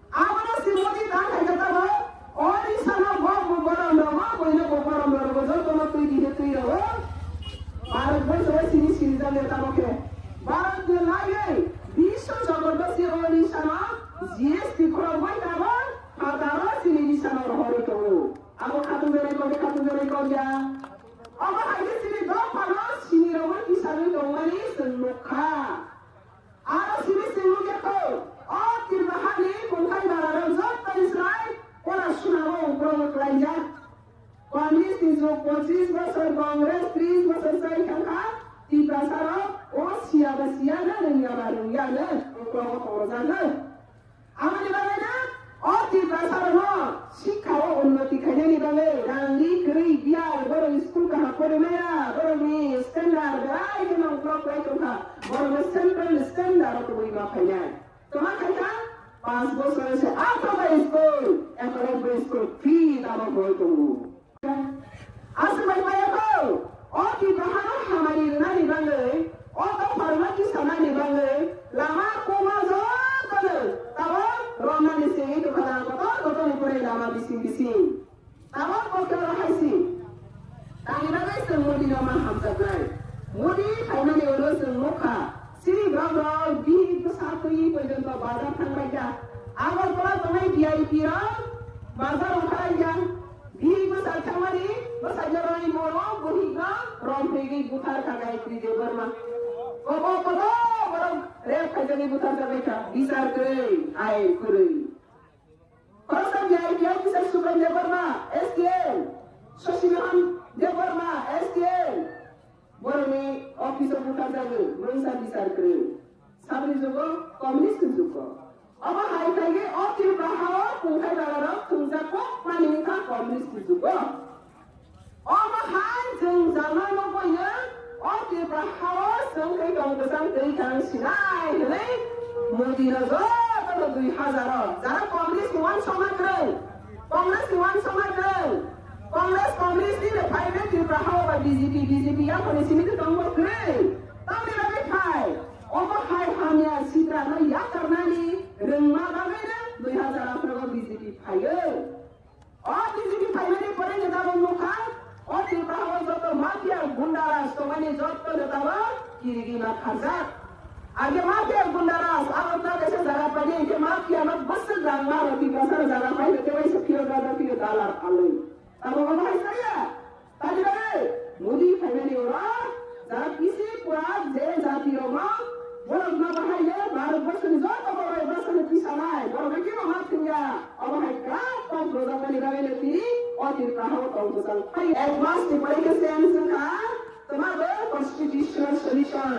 Abono si Modi ta khaijak tamo, o risano bo bo borom rogo, boino bo borom rogo, jotono twi dihe twi rogo. Bharat borso o sini sini jagao tamo khe. Bharat ni laiwi biswa jagotno si o risano G S T khorok bai tamo, phataro sini risano rohorwi tongo. Abo khatung jani kok, khatung jani kok ya. Obo hai khe sini dophano sini rogwi tisagwi tongmani chwng nukha. Aro simi simi khe kho, o Tripura hani kungthai bara rok joto ni srai, ora suna o ukrok o klaijak. Communist ni jug pochis bosor, Congress tris bosor chai thang kha, Tiprasa rok o siya ba siya na, rwngya ba rwngya na, ukrok o tong rwjak na. Aboni bagwi na, o Tiprasa rok no sikha o unnoti khainani bagwi rang ri kwrwi biyal, borok school kaham porimaya, borok ni standard belai kheno ukrok kwlai tong kha. Borokno central standard o tubui ma phainai. Toma khaikha, panch bochor se athrobai school, ekologbai school free tamo hoi tongo. Aswk bai maya kho, o Tiprahano hamari rwnani bagwi, o dopharokno tisanani bagwi, lama koma jotono tabok romnani sengwi tongkha, kotor kotorni pore lama bising bising. Tabok bo khe oro hai si. Tamni bagwi chwng Modi no ma hamjaknai. Modi phaimani ulo chwng nukha. Sini borok rok bihik bwsa twiwi porjonto bazar thangbai kha. Agartala tongnai V I P rok bazar ongkha Phegwi buthar kha Gayatri Debbarma. Kobo kobo borok rape khaijagwi buthar jagwi kha. Bichar kwrwi, ain kwrwi. Khoroksa V I P officer Subram Debbarma, S D M, Shashi Mohan Debbarma, S D M, borokni office o buthar jagwi mungsa bichar kwrwi. Saboni jugo, communist ni jugo. Omo hai khaigwi o Tripura hao kungthai balarok thwngjak kok mani wngkha communist ni jugo. Omo hai chwng jana nukbaino o Tripura hao chwng tei tong kwchang twi kang sinai hwnwi Modi no jotono dui hazar o jara Congress ni uansukma kwrwng, Congress ni uansukma kwrwng, Congress, Congress ni rwphai hwnwi Tripura hao ba B J P, B J P yaphani simi tongma kwrwng. Tamni bagwi phai, omo hai hamya sitra no yakarnani rwngma bagwi no dui hazar atharo o B J P phaio. O B J P phaimani pore ni tabok nukha, o Tripura o joto mafia gunda raj tongmani joto ni tabok kirigwi ma kharjak. Age mafia gunda raj, abo ta kaisa jaga paidi, hingke mafia no bwswk rang ma rw Tiprasa jaga paidi, tei waisa phiyok dada phiyok dalar alwi. Tabok obo hai saya. Tani bagwi Modi phaimani oro jara bisi kwrak je jati rokno borok ma bahai le Bharat borso ni joto borok bai bwswk ni tisanai borok bai kebo ma thwngya obo hai kwrak kok rwjakmani bagwi le tini o Tripura hao tong bwsang phai ek mas ni pore khe change wngkha twma bo constitutional solution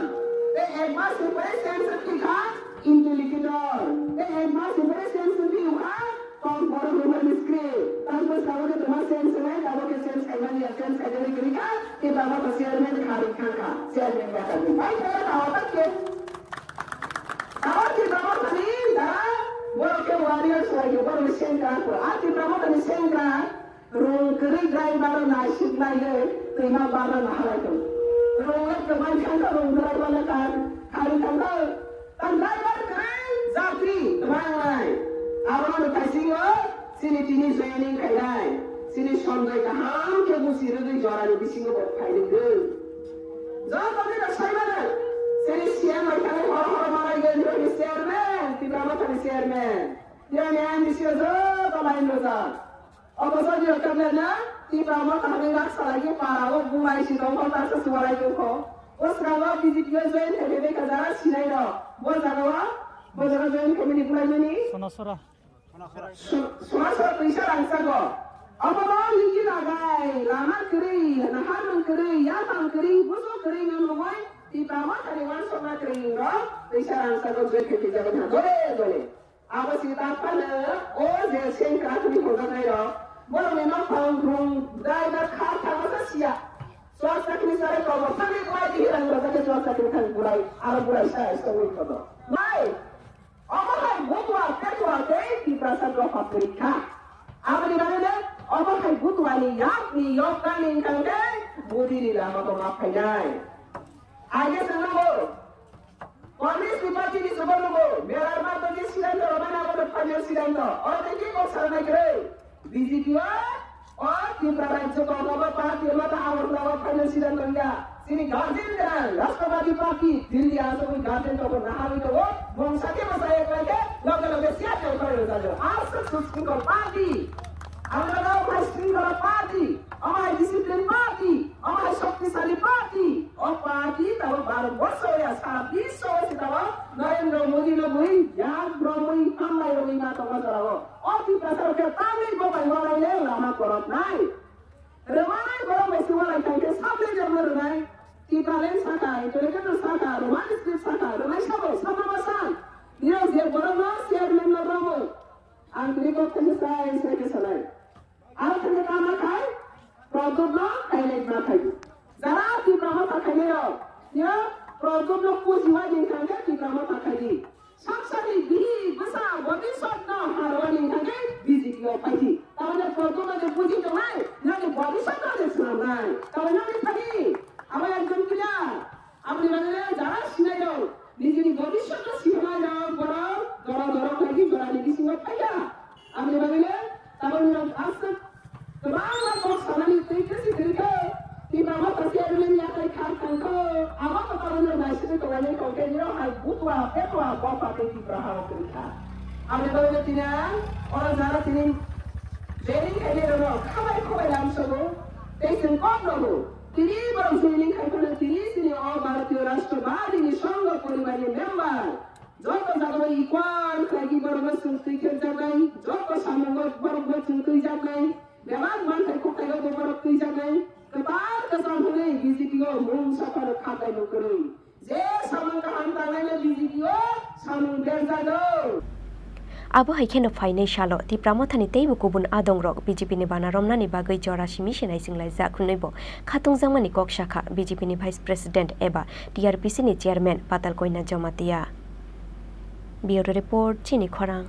tei ek mas ni pore change wngkha interlocutor tei ek mas ni pore change wngkha Kok borok rwmani ni script. Tang bwskango khe twma change khainai, tabok khe change khaimani ya, change khainani kwrwi kha, tei tabok khe chairman kharwi thang kha, chairman ya kha. Bai khe tabok khe, tabok khe tabok thani da, borok khe warrior swlai khe, borok ni sengkrak kho. A khe tabok thani sengkrak, rung kwrwi driver rok naisik naiwi, twima barna nahalai thung. Rung le kwbai thang kha, rung driver le kar, kharwi thang kha. Tang driver kwrwi jatri kwbang nai. Abono kaising o chini tini joining khainai. Chini Sanjoy kaham khe buchi rwgwi jorani bisingo bo phairwgwi. Joto ni rok sai mano. Chini C M bai thangwi horo horo malai gwi chairman, Tipra Mothani chairman. Tirani M D C o joto line rwjak. Obo sodi o kemlena, Tipra Motha ni rak salai para o bulai si tong kho, ta sa suwalai tong kho. O sra o B J P o join khe bebek ka jara sinai rok. Bo jaga o, bo jaga join khe bini bulai mani. Sonasora. Su-, Sonasora twisa rangsa go. Obo bo ligi lagai, lama kwrwi, naharmung kwrwi, yapang kwrwi, busu kwrwi no nugoi, Tipra Motha ni uansukma kwrwi rok, twisa rangsa go join khe jaga na dole dole. Abo si ta phano o je sengkrak ni hwnjaknai rok, borokni nokhong rung dai ba kha thangma sa siya. Chuak chakri sare kobo thangwi kwlai di hirang rok khe chuak chakri thang bulai, aro bulai sa songwi kodo. Mai, omo hai butua petua tei Tiprasa dopha kwrwi kha. Aboni bagwi le omo hai butua ni yak ni yok kani wngkha khe budi ni lama bo ma phainai. Age swngo bo. Congress ni party ni chubachu bo, Mera Marto je siddhanto romani abo no final siddhanto. Oro tei kebo salnai kwrwi. B J P o, o Tripura rajyo ko obo party ma ta Agartala o final siddhanto ya. Chini guardian gwnang, Rashtrabadi Party, Delhi aswk ni guardian tongo, naharwi tongo, mungsa kebo saya kwlai khe, loge loge siya tei kwlai rwjago. Aswk successful party. Ang no phai singkara party, omo hai discipline party, omo hai shaktisali party, o party tabo Bharat borsho ya sara bisho se tabo Narendra Modi no bui yak bromwi hambai rwi ma tongma jorao. O Tiprasa rok khe tamni bo bai walai le lama korok nai. Rwmanai borok bai se walai thang khe sable jorno rwnai. Tipraland saka, Intellectual saka, Roman script saka, rwnai sabo, sabo basan. Niyok je borok no chairman no romo. Ang tini kok thani sai sai khe sanai. Ang thani kama khai, Pradyot no khainai ma khai. Jara Tipra Motha khainai rok, ya Pradyot no puji wa din thang khe Tipra Motha khai di. Saksani bihi bwsa bobiswt no harwa din thang khe B J P o phai di. Tamani Pradyot no je puji tongnai, nani bobiswt no je swnamnai. Tamani nani thani, abo ekdom clear. Aboni bagwi le jara sinai rok, nijini bobiswt no sinai rok, borok jora jora khlai di, jorani bisingo phaiya. Aboni bagwi le tabukni rok aswk kwbangma kok sanani twi kwsi kwrwi khe, Tipra Motha chairman yakhai khar thang kho, abo to tabukni rok naisingwi tonglainai tong khe, nirok hai butua petua bopha tei Tipra ha o kwrwi kha. Aboni bagwi le tini ang oro jara tini training khainai rokno khabai khubai lamsogo tei chwng kok rwgo. Tini borok joining khai phano tini chini o Bharatiya Rashtrabadini Sangha poribarni member. Joto jaga o equal khlaigwi borokno chwng twi khekjaknai, joto samungo borokbo chwng twijaknai, bebak manthai khukthaio bo borok twijaknai, kwtal kwcham hwnwi B J P o mungsa phano kha kainwi kwrwi. Je samung kaham tangnaino B J P o samung berjago. Abo hai kheno phainai salo Tipra Mothani teibo kubun adongrok B J P ni bana romnani bagwi jora simi se naisinglaijak hwnwibo khatungjakmani kok sakha B J P ni Vice President eba T R P C ni Chairman Patal Koina Jamatia. Bureau Report, Chini Khorang.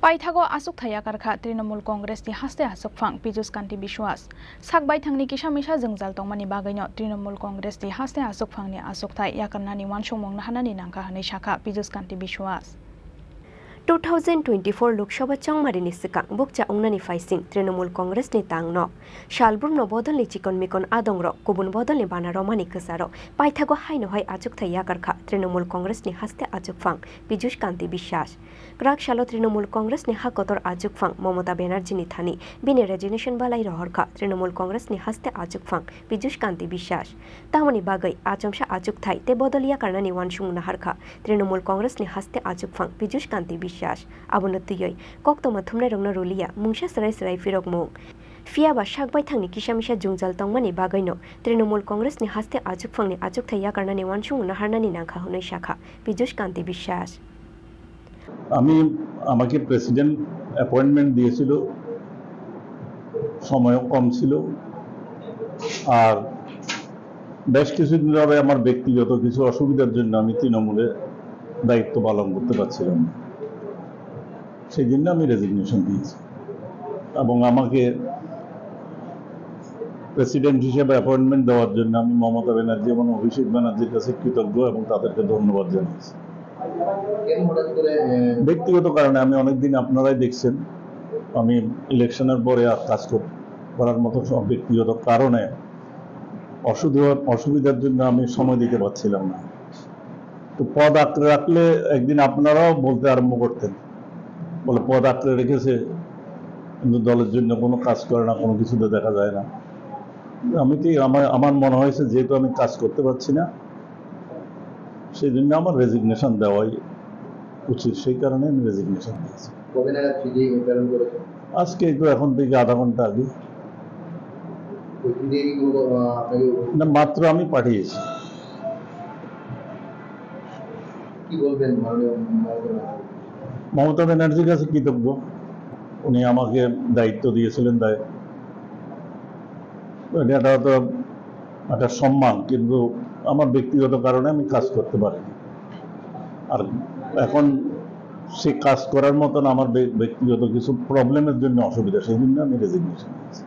Paithago achukthai yakarkha Trinamool Congress ni haste achukphang Piyush Kanti Biswas. Sak baithangni kisa misa jwngjal tongmani bagwino Trinamool Congress ni haste achukphangni achukthai yakarnani uansukmung naharnani nangkha hwnwi sakha Piyush Kanti Biswas. Two thousand twenty-four Lok Sabha chongmarini swkang bukcha wngnani phaising Trinamool Congress ni tangno salbrumno bodolni chikon mikon adongrok kubun bodolni bana romani kwcharo paithago haino hai achukthai yakarkha Trinamool Congress ni haste achukphang Piyush Kanti Biswas. Kwrak salo Trinamool Congress ni ha kotor achukphang Mamata Banerjee ni thani bini resignation balai rohorkha Trinamool Congress ni haste achukphang Piyush Kanti Biswas. Tamoni bagwi achomsa achukthai tei bodol yakarnani uansukmung naharkha Trinamool Congress ni haste achukphang Piyush Kanti Biswas. Abono twiwi koktwma thumnairokno ruliya mungsa swrai swrai phirokmung. Phiyaba sak baithangni kisa misa jwngjal tongmani bagwino Trinamool Congress ni haste achukphangni achukthai yakarnani uansukmung naharnani nangkha hwnwi sakha Piyush Kanti Biswas. আমি, আমাকে president appointment দিয়েছিল, সময়ও কম ছিল, আর বেশ কিছুদিন ধরে আমার ব্যক্তিগত কিছু অসুবিধার জন্য আমি তৃণমূলে দায়িত্ব পালন করতে পারছিলাম না, সেই জন্য আমি রেজিগনেশন দিয়েছি। এবং আমাকে প্রেসিডেন্ট হিসেবে অ্যাপয়েন্টমেন্ট দেওয়ার জন্য আমি মমতা ব্যানার্জি এবং অভিষেক ব্যানার্জির কাছে কৃতজ্ঞ এবং তাদেরকে ধন্যবাদ জানাচ্ছি। কেন হঠাৎ করে, আহ, ব্যক্তিগত কারণে আমি অনেকদিন, আপনারাই দেখছেন, আমি ইলেকশনের পরে আর কাজ কর-, করার মতো সব ব্যক্তিগত কারণে অসুবিধা, অসুবিধার জন্য আমি সময় দিতে পারছিলাম না। তো পদ আঁকড়ে রাখলে একদিন আপনারাও বলতে আরম্ভ করতেন, বলে, "পদ আঁকড়ে রেখেছে, কিন্তু দলের জন্য কোনো কাজ করে না, কোনো কিছুতে দেখা যায় না।" আমি তো আমার, আমার মনে হয়েছে, যেহেতু আমি কাজ করতে পারছি না, সেই জন্য আমার রেজিগনেশন দেওয়াই উচিত, সেই কারণে আমি রেজিগনেশন দিয়েছি। কবে নাগাদ চিঠি প্রেরণ করেছেন? আজকে এই তো এখন থেকে আধা ঘন্টা আগে। ওই চিঠি কি কোনো, আহ, আপনাকে না, মাত্র আমি পাঠিয়েছি। কি বলবেন মাননীয় মমতা ব্যানার্জি? মমতা ব্যানার্জির কাছে কৃতজ্ঞ, উনি আমাকে দায়িত্ব দিয়েছিলেন, দায়-, এটা, এটা তো একটা সম্মান, কিন্তু আমার ব্যক্তিগত কারণে আমি কাজ করতে পারিনি। আর এখন সেই কাজ করার মতন আমার ব্য-, ব্যক্তিগত কিছু প্রবলেমের জন্য অসুবিধা, সেই জন্য আমি রেজিগনেশন দিয়েছি।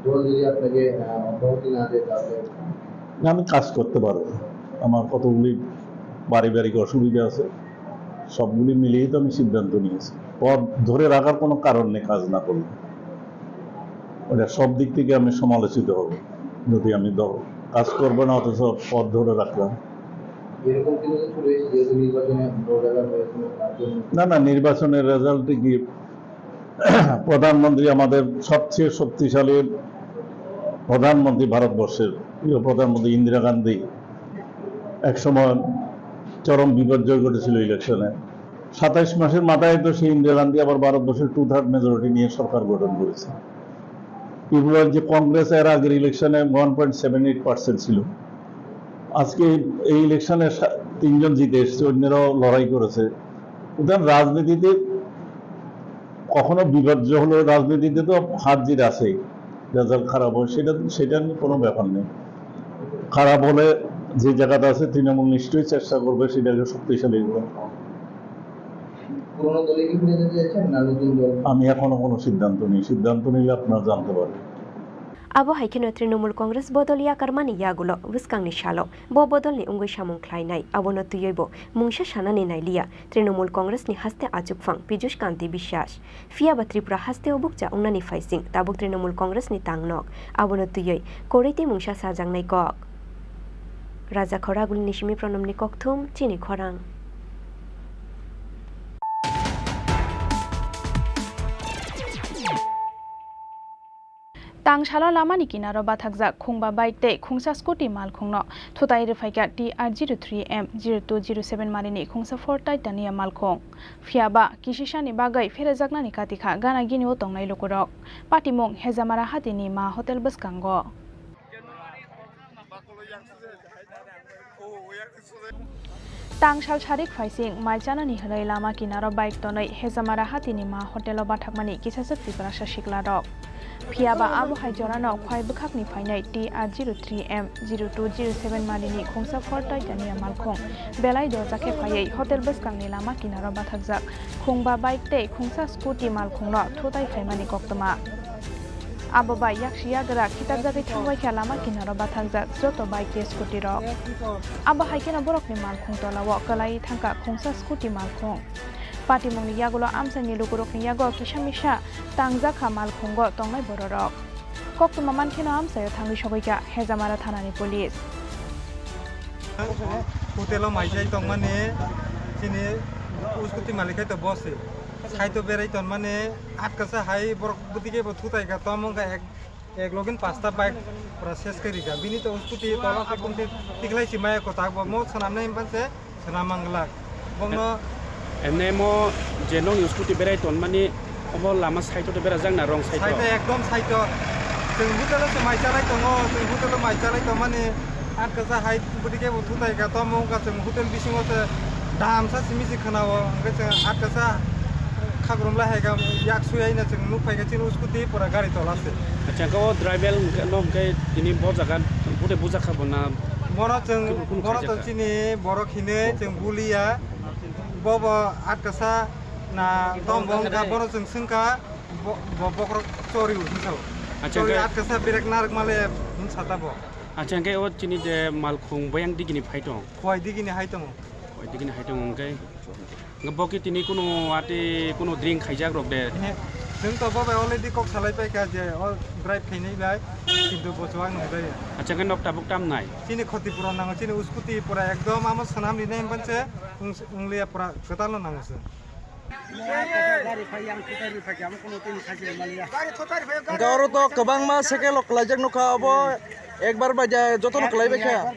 দল যদি আপনাকে, আহ, অব্যাহতি না দেয়, তাহলে? না, আমি কাজ করতে পারবো। আমার কতগুলি পারিবারিক অসুবিধা আছে, সবগুলি মিলিয়েই তো আমি সিদ্ধান্ত নিয়েছি। পদ ধরে রাখার কোনো কারণ নেই কাজ না করলে। ওটা সব দিক থেকে আমি সমালোচিত হব, যদি আমি দ-, কাজ করবো না অথচ পদ ধরে রাখলাম। এরকম কিছু কিছু রয়েছে, যেহেতু নির্বাচনে দল এবার হয়েছে, তার জন্য? না, না, নির্বাচনের রেজাল্টে কি, প্রধানমন্ত্রী, আমাদের সবচেয়ে শক্তিশালী প্রধানমন্ত্রী ভারতবর্ষের, প্রিয় প্রধানমন্ত্রী ইন্দিরা গান্ধী, এক সময় চরম বিপর্যয় ঘটেছিল ইলেকশনে। সাতাইশ মাসের মাথায় তো সেই ইন্দিরা গান্ধী আবার ভারতবর্ষের টু থার্ড মেজরিটি নিয়ে সরকার গঠন করেছে। কি বলে যে কংগ্রেস এর আগের ইলেকশনে one point seven eight percent ছিল, আজকে এই ইলেকশনে সা-, তিনজন জিতে এসছে, অন্যরাও লড়াই করেছে। সুতরাং রাজনীতিতে কখনো বিপর্যয় হলো, রাজনীতিতে তো হার জিত আছেই, রেজাল্ট খারাপ হয়, সেটা, সেটা নিয়ে কোনো ব্যাপার নেই। খারাপ হলে যে জায়গাতে আছে তৃণমূল নিশ্চয়ই চেষ্টা করবে সেটাকে শক্তিশালী করার। পুরনো দলে কি ফিরে যেতে চাচ্ছেন না নতুন দল? আমি এখনো কোনো সিদ্ধান্ত নেই, সিদ্ধান্ত নিলে আপনারা জানতে পারবেন। Abo hai kheno Trinamool Congress bodol yakarmani yagulo bwskangni salo bo bodolni wngwi samung khlainai, abono twiwi bo mungsa sanani nailiya Trinamool Congress ni haste achukphang Piyush Kanti Biswas. Phiyaba Tripura haste o bukcha wngnani phaising tabuk Trinamool Congress ni tangnok, abono twiwi kwrwi tei mungsa sajaknai kok. Raja Khoragulni simi Pranamni kokthum, Chini Khorang. Tangsalo lamani kinaro bathakjak khungba bike tei khungsa scooty malkhungno thutai rwphaikha T R zero three M zero two zero seven marini khungsa Ford Titania malkhung. Phiyaba kisisani bagwi pherajaknani katikha gana gini o tongnai lukurok. Patimung Hejamara hatini Ma Hotel bwskango. Tangsal sarik phaising mai chanani hwnwi lama kinaro bike tonwi Hejamara hatini Ma Hotel o bathakmani kisasa Tiprasa siklarok. Phiyaba abo hai jorano khwai bwkhakni phainai T R zero three M zero two zero seven marini khungsa Ford Titania malkhung belai doja khe phaiwi hotel bwskangni lama kinaro bathakjak khungba bike tei khungsa scooty malkhungno thutai phaimani koktwma. Abo bai yaksi yagra khitarjagwi thangbai kha lama kinaro bathakjak joto bike tei scooty rok. Abo hai kheno borokni malkhung tolao kwlaiwi thangkha khungsa scooty malkhung. Patimungni yagulo amchaini lukurokni yago kisa misa tangjak kha malkhungo tongnai bororok. Koktwma mankheno amchaio thangwi sogwi kha Hejamara thanani police. Hotel o mai chai tongmani chini scooty malik hai to boss se. Sai to berai tonmani atkasa hai borok bwtwi khe bo thutai kha tamo wngkha ek, ek login pasta bike pura ses khe rikha. Bini to scooty tola khatung te tiklai si maya kotak bo mo swnam nai himpan se swnam manglak. Bongno Ene mo je nong scooty berai tonmani obo lama side o berajak na wrong side o? Side o, ekdom side o. Chwng hotel o se mai chalai tongo, chwng hotel o mai chalai tongmani atkasa hai bwtwi khe bo thutai kha tamo wngkha chwng hotel bisingo se dam sa simi se khwnao, hwnkhe chwng atkasa khagrum lai hai kha yak sui haino chwng nuk phai kha chini scooty pura gari tola se. Acha, hwnkhe o driver hwnkhe no hwnkhe tini bo jaga bude bujak kha bo na? Bono chwng, kunu bono khaijak to kha? Chini borok hinwi chwng buliya. Bobo atkasa na tombo wngkha, bono chwng swngkha, bo, bo bokhorok chori hinsa. Acha, chori hwnkhe atkasa berek narwk male hinsa ta bo. Acha, hwnkhe o chini je malkhung boyang digini phai tong? Khowai digini hai tongo. Khowai digini hai tongo hwnkhe. Hwnkhe bo khe tini kunu ati kunu drink khaijak rok de? Ehe, chwng to bo bai already kok salai paikha je o drive khainai bai, kintu bo chuwak nung jaya. Acha, hwnkhe nok tabuk tam nai? Chini khoti puron nango, chini scooty pura ekdom amo swnam rinai himpan se wng-, wngliya pura kwtal no nango se. Hwnkhe oro to kwbangma sekel rok kwlaijak nukha, obo ekbar bai ja jotono kwlaibai kha.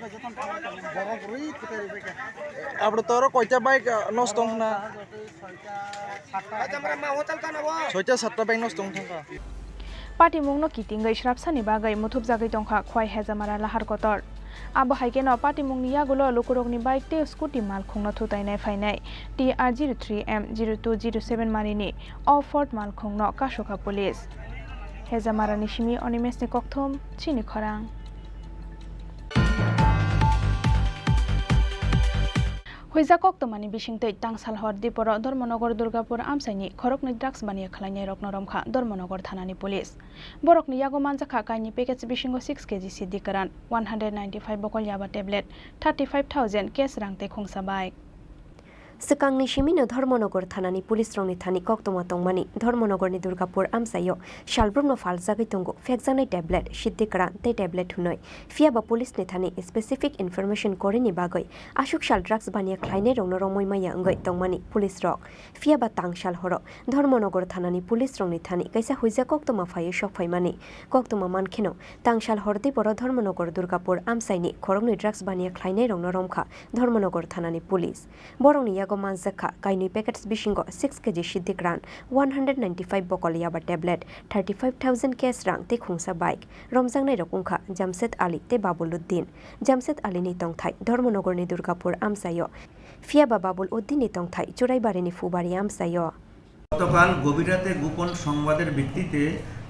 Abro to oro koita bike, ah, nosto wngkha na? Soita satta bike nosto wngkha. Patimungno kitingwi srapsani bagwi muthupjagwi tongkha Khwai Hejamara lahar kotor. Abo hai kheno patimungni yagulo lukurokni bike tei scooty malkhungno thutainai phainai T R zero three M zero two zero seven marini o Ford malkhungno kasukha police. Hejamarani simi Animeshni kokthum, chini khorang. Huijak koktwmani bisingtwi tangsal hor diporo Dharmanagar Durgapur amchaini khoroknwi drugs baniya khwlainairokno romkha Dharmanagar thanani police. Borokni yago manjakha kaini package bisingo six K G siddi kwran, one hundred ninety five bokol yaba tablet, thirty five thousand cash rang tei khungsa bike. Swkangni simino Dharmanagar thanani police rokni thani koktwma tongmani Dharmanagarni Durgapur amchaio salbrumno phaljagwi tongo phekjaknai tablet, siddi kwran tei tablet hwnwi. Phiyaba police ni thani specific information korini bagwi aswk sal drugs baniya khlainairokno romwi maya wngwi tongmani police rok. Phiyaba tangsal horo Dharmanagar thanani police rokni thani kaisa huijak koktwma phaiwi sokphaimani. Koktwma mankheno, tangsal hor diporo Dharmanagar Durgapur amchaini khoroknwi drugs baniya khlainairokno romkha Dharmanagar thanani police. Borokni yago manjakha kainwi packets bisingo six K G siddi kwran, one hundred ninety five bokol yaba tablet, thirty five thousand cash rang tei khungsa bike. Romjaknairok wngkha Jamshed Ali tei Babul Uddin. Jamshed Alini tongthai Dharmanagarni Durgapur amchaio. Phiyaba Babul Uddinni tongthai Churaibarini Phubari amchaio. গতকাল গভীর রাতে গোপন সংবাদের ভিত্তিতে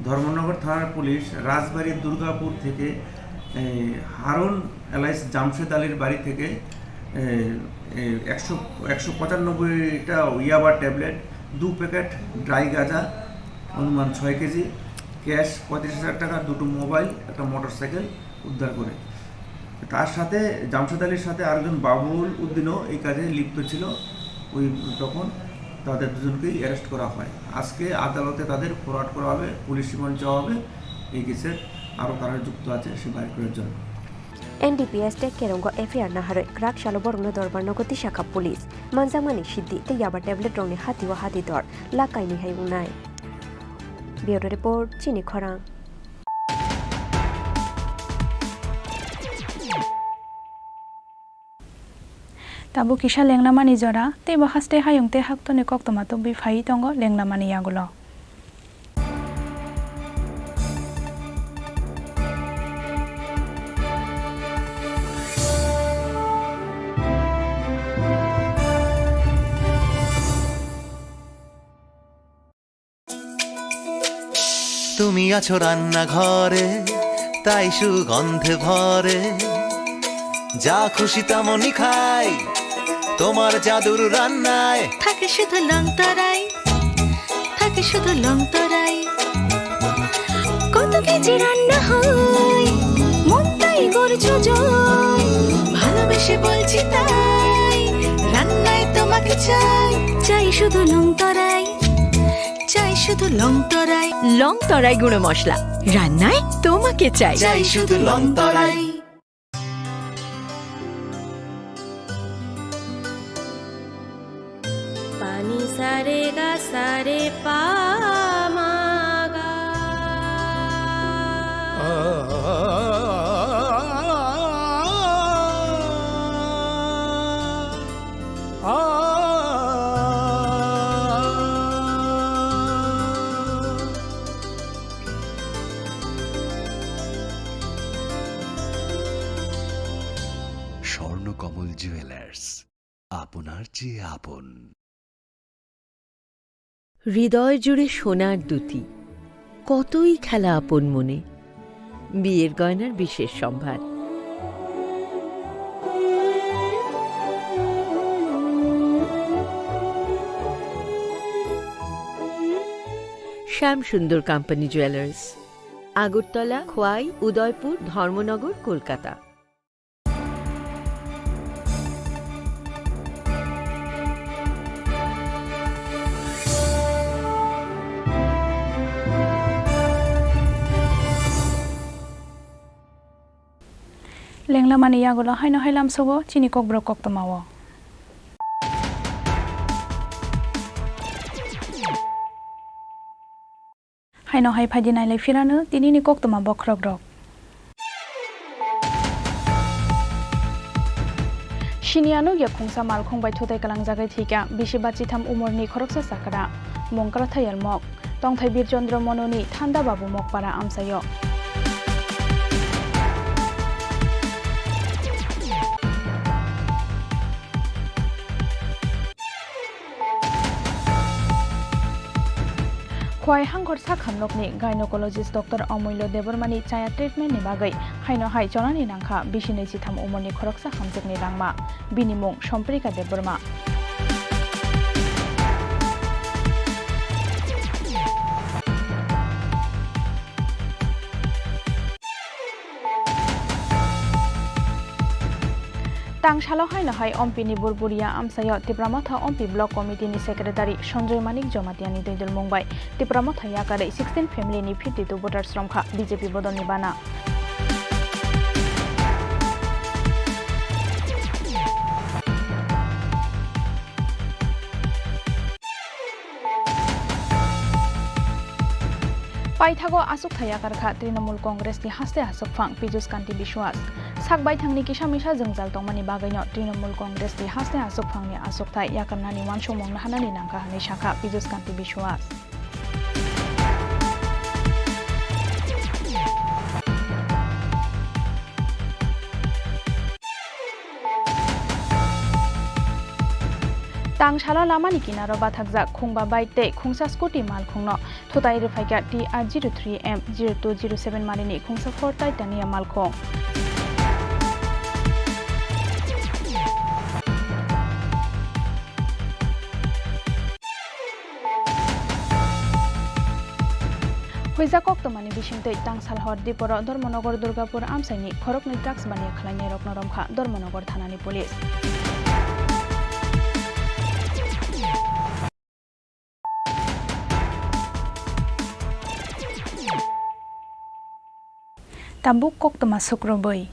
ধর্মনগর থানার পুলিশ রাজবাড়ী দুর্গাপুর থেকে, এ, হারুন এলাইস জামশেদ আলীর বাড়ি থেকে, এ, এ, একশো, একশো পঁচানব্বইটা ইয়াবা ট্যাবলেট, দু প্যাকেট ড্রাই গাঁজা, অনুমান ছয় কেজি, ক্যাশ পঁয়ত্রিশ হাজার টাকা, দুটো মোবাইল, একটা মোটরসাইকেল উদ্ধার করে। তার সাথে, জামশেদ আলীর সাথে আরেকজন বাবুল উদ্দিনও এই কাজে লিপ্ত ছিল। ওই তখন তাদের দুজনকেই অ্যারেস্ট করা হয়। আজকে আদালতে তাদের ফরওয়ার্ড করা হবে, পুলিশ রিমান্ড চাওয়া হবে এই কেসের আরও কারা যুক্ত আছে সে বার করার জন্য। N D P S tei Kerongo F I R naharwi kwrak salo borokno dorbar nogo tisakha police. Manjakmani siddi tei yaba tablet rokni hatio hati dor lakh kainwi hai wngnai. Bureau Report, Chini Khorang. Tabuk kisa lenglamani jora, teibo haste hayung tei haktorni koktwma tubui phaiwi tongo lenglamani yagulo. তুমি আছো রান্নাঘরে, তাই সুগন্ধে ভরে। যা খুশি তেমনই খাই, তোমার জাদুর রান্নায়। থাকে শুধু লং তরাই, থাকে শুধু লং তরাই। কত কেজি রান্না হয়, মনটাই গড়ছে জয়। ভালোবেসে বলছি তাই, রান্নায় তোমাকে চাই। চাই শুধু লং তরাই, চাই শুধু লং তরাই। লং তরাই গুঁড়ো মশলা, রান্নায় তোমাকে চাই। চাই শুধু লং তরাই। Pani sa re ga sa re pa ma ga. Swarnakamal jewellers, আপনার চেয়ে আপন। হৃদয় জুড়ে সোনার দুতি, কতই খেলা আপন মনে। বিয়ের গয়নার বিশেষ সম্ভার। শ্যাম সুন্দর কোম্পানি জুয়েলার্স, আগরতলা, খোয়াই, উদয়পুর, ধর্মনগর, Kolkata. Lenglamani yagulo haino hai lamsogo chini kokborok koktwmao. Haino hai phaidi nailai phirano tinini koktwma bokhorokrok. Siniya nukya khungsa malkhung bai thutai kalangjagwi thwikha bisi ba chitham umorni khoroksa chakra, mung Kwrathai Yalmok, tongthai Bir Chandra Mononi Thanda Babu Mokpara amchaio. Khowai Hangkhor sak hamnokni gynecologist Doctor Amulya Debbarmani chaya treatment ni bagwi haino hai chonani nangkha bisi naichitham umorni khoroksa hamjwkni langma, bini mung Somprika Debbarma. Tangsalo haino hai Ompi ni Burburia amchaio Tipra Motha Ompi Block Committee ni Secretary Sanjoy Manik Jamatia ni twidulmung bai Tipra Motha yakarwi sixteen family ni fifty two voters romkha B J P bodol ni bana. Paithago achukthai yakarkha Trinamool Congress ni haste achukphang Piyush Kanti Biswas. Sak baithangni kisa misa jwngjal tongmani bagwino Trinamool Congress ni haste achukphangni achukthai yakarnani uansukmung naharnani nangkha hwnwi sakha Piyush Kanti Biswas. Tangsalo lamani kinaro bathakjak khungba bike tei khungsa scooty malkhungno thutai rwphaikha T R zero three M zero two zero seven marini khungsa Ford Titania malkhung. Huijak koktwmani bisingtwi Tangsal hor Diporo Dharmanagar Durgapur amchaini khoroknwi drugs baniya khwlainairokno romkha Dharmanagar thanani police. Tabuk koktwma sukrubwi.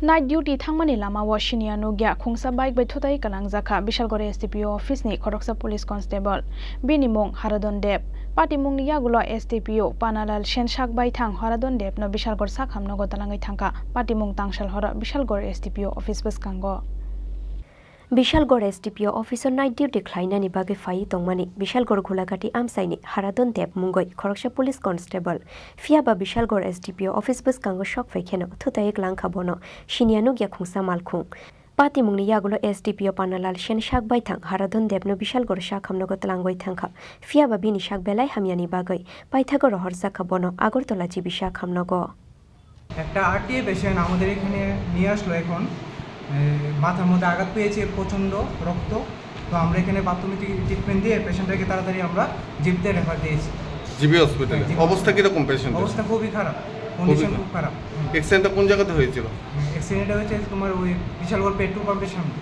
Night duty thangmani lamao siniya nukya khungsa bike bai thutai kalangjak kha Bishalgori S D P O office ni khoroksa police constable. Bini mung Haradon Deb. Patimungni yagulo S D P O Panalal Sensak baithang Haradon Debno Bishalgor sakhamnogo talangwi thangkha. Patimung tangsal horo Bishalgor S D P O office bwskango. Bishalgor S D P O office-o night duty khlainani bagwi phaiwi tongmani Bishalgor Ghulagati amchaini Haradon Deb mungwi khoroksa police constable. Phiyaba Bishalgor S D P O office bwskango sok phai kheno thutai klangkha bono, siniya nukya khungsa malkhung. Patimungni yagulo S D P O Panalal Sensak baithang Haradon Debno Bishalgor sakhamnogo talangwi thangkha. Phiyaba bini sak belai hamyani bagwi paithago rohorjakha bono Agartala G B sakhamnogo. একটা RTI patient আমাদের এখানে নিয়ে আসলো এখন। এ, মাথার মধ্যে আঘাত পেয়েছে প্রচণ্ড, রক্ত। তো আমরা এখানে প্রাথমিক ট্রি-, ট্রিটমেন্ট দিয়ে পেশেন্টটাকে তাড়াতাড়ি আমরা জিবিতে রেফার দিয়েছি। জিবি হসপিটালে। হ্যাঁ, জিবি অবস্থা হসপিটালে। কিরকম পেশেন্টের? অবস্থা খুবই খারাপ, খুবই কন্ডিশন খারাপ। খুব খারাপ। হুম। অ্যাক্সিডেন্টটা কোন জায়গাতে হয়েছিল? হুম, অ্যাক্সিডেন্টটা হয়েছে তোমার ওই বিশালগড় পেট্রোল পাম্পের সামনে।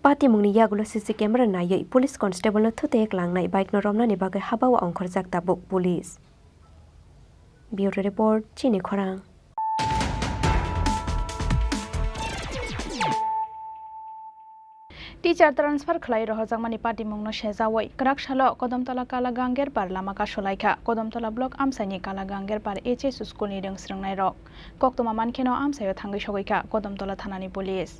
Patimungni yagulo C C camera naiwi police constable-no thutai klangnai bike-no romnani bagwi habao ongkhorjak tabuk police. Bureau Report, Chini Khorang. Teacher transfer khlai rohorjakmani patimungno sejawi kwrak salo Kodamtola Kala Gangerpar lama kasulaikha. Kodamtola block amchaini Kala Gangerpar H S school-ni rwng srwngnairok. Koktwma mankheno amchaio thangwi sogwikha Kodamtola thanani police.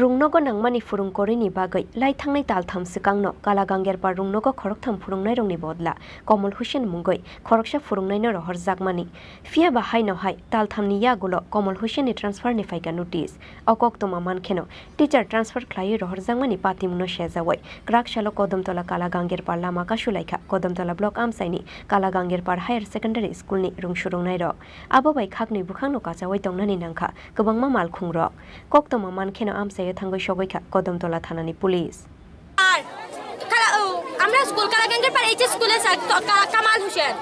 Rungnogo nangmani phwrwng korini bagwi lai thangnai taltham swkangno Kala Gangerpar rungnogo khoroktham phwrwngnairokni bodla Komol Hussein mungwi khoroksa phwrwngnaino rohorjakmani. Phiyaba haino hai talthamni yagulo Komol Hussein ni transfer ni phaikha notice. O koktwma mankheno teacher transfer khlaiwi rohorjakmani patimungno sejawi kwrak salo Kodamtola Kala Gangerpar lama kasulaikha Kodamtola block amchaini Kala Gangerpar Higher Secondary School ni rwng swrwngnairok. Abo bai khakni bwkhakno kachawi tongnani nangkha kwbangma malkhungrok. Koktwma mankheno amchaio thangwi sogwikha Kodamtola thanani police. আর কালা-, ও, আমরা স্কুল কালাগাঙ্গের পার এইচএস স্কুলে স্যার ক-, কা-, কামাল হোসেন।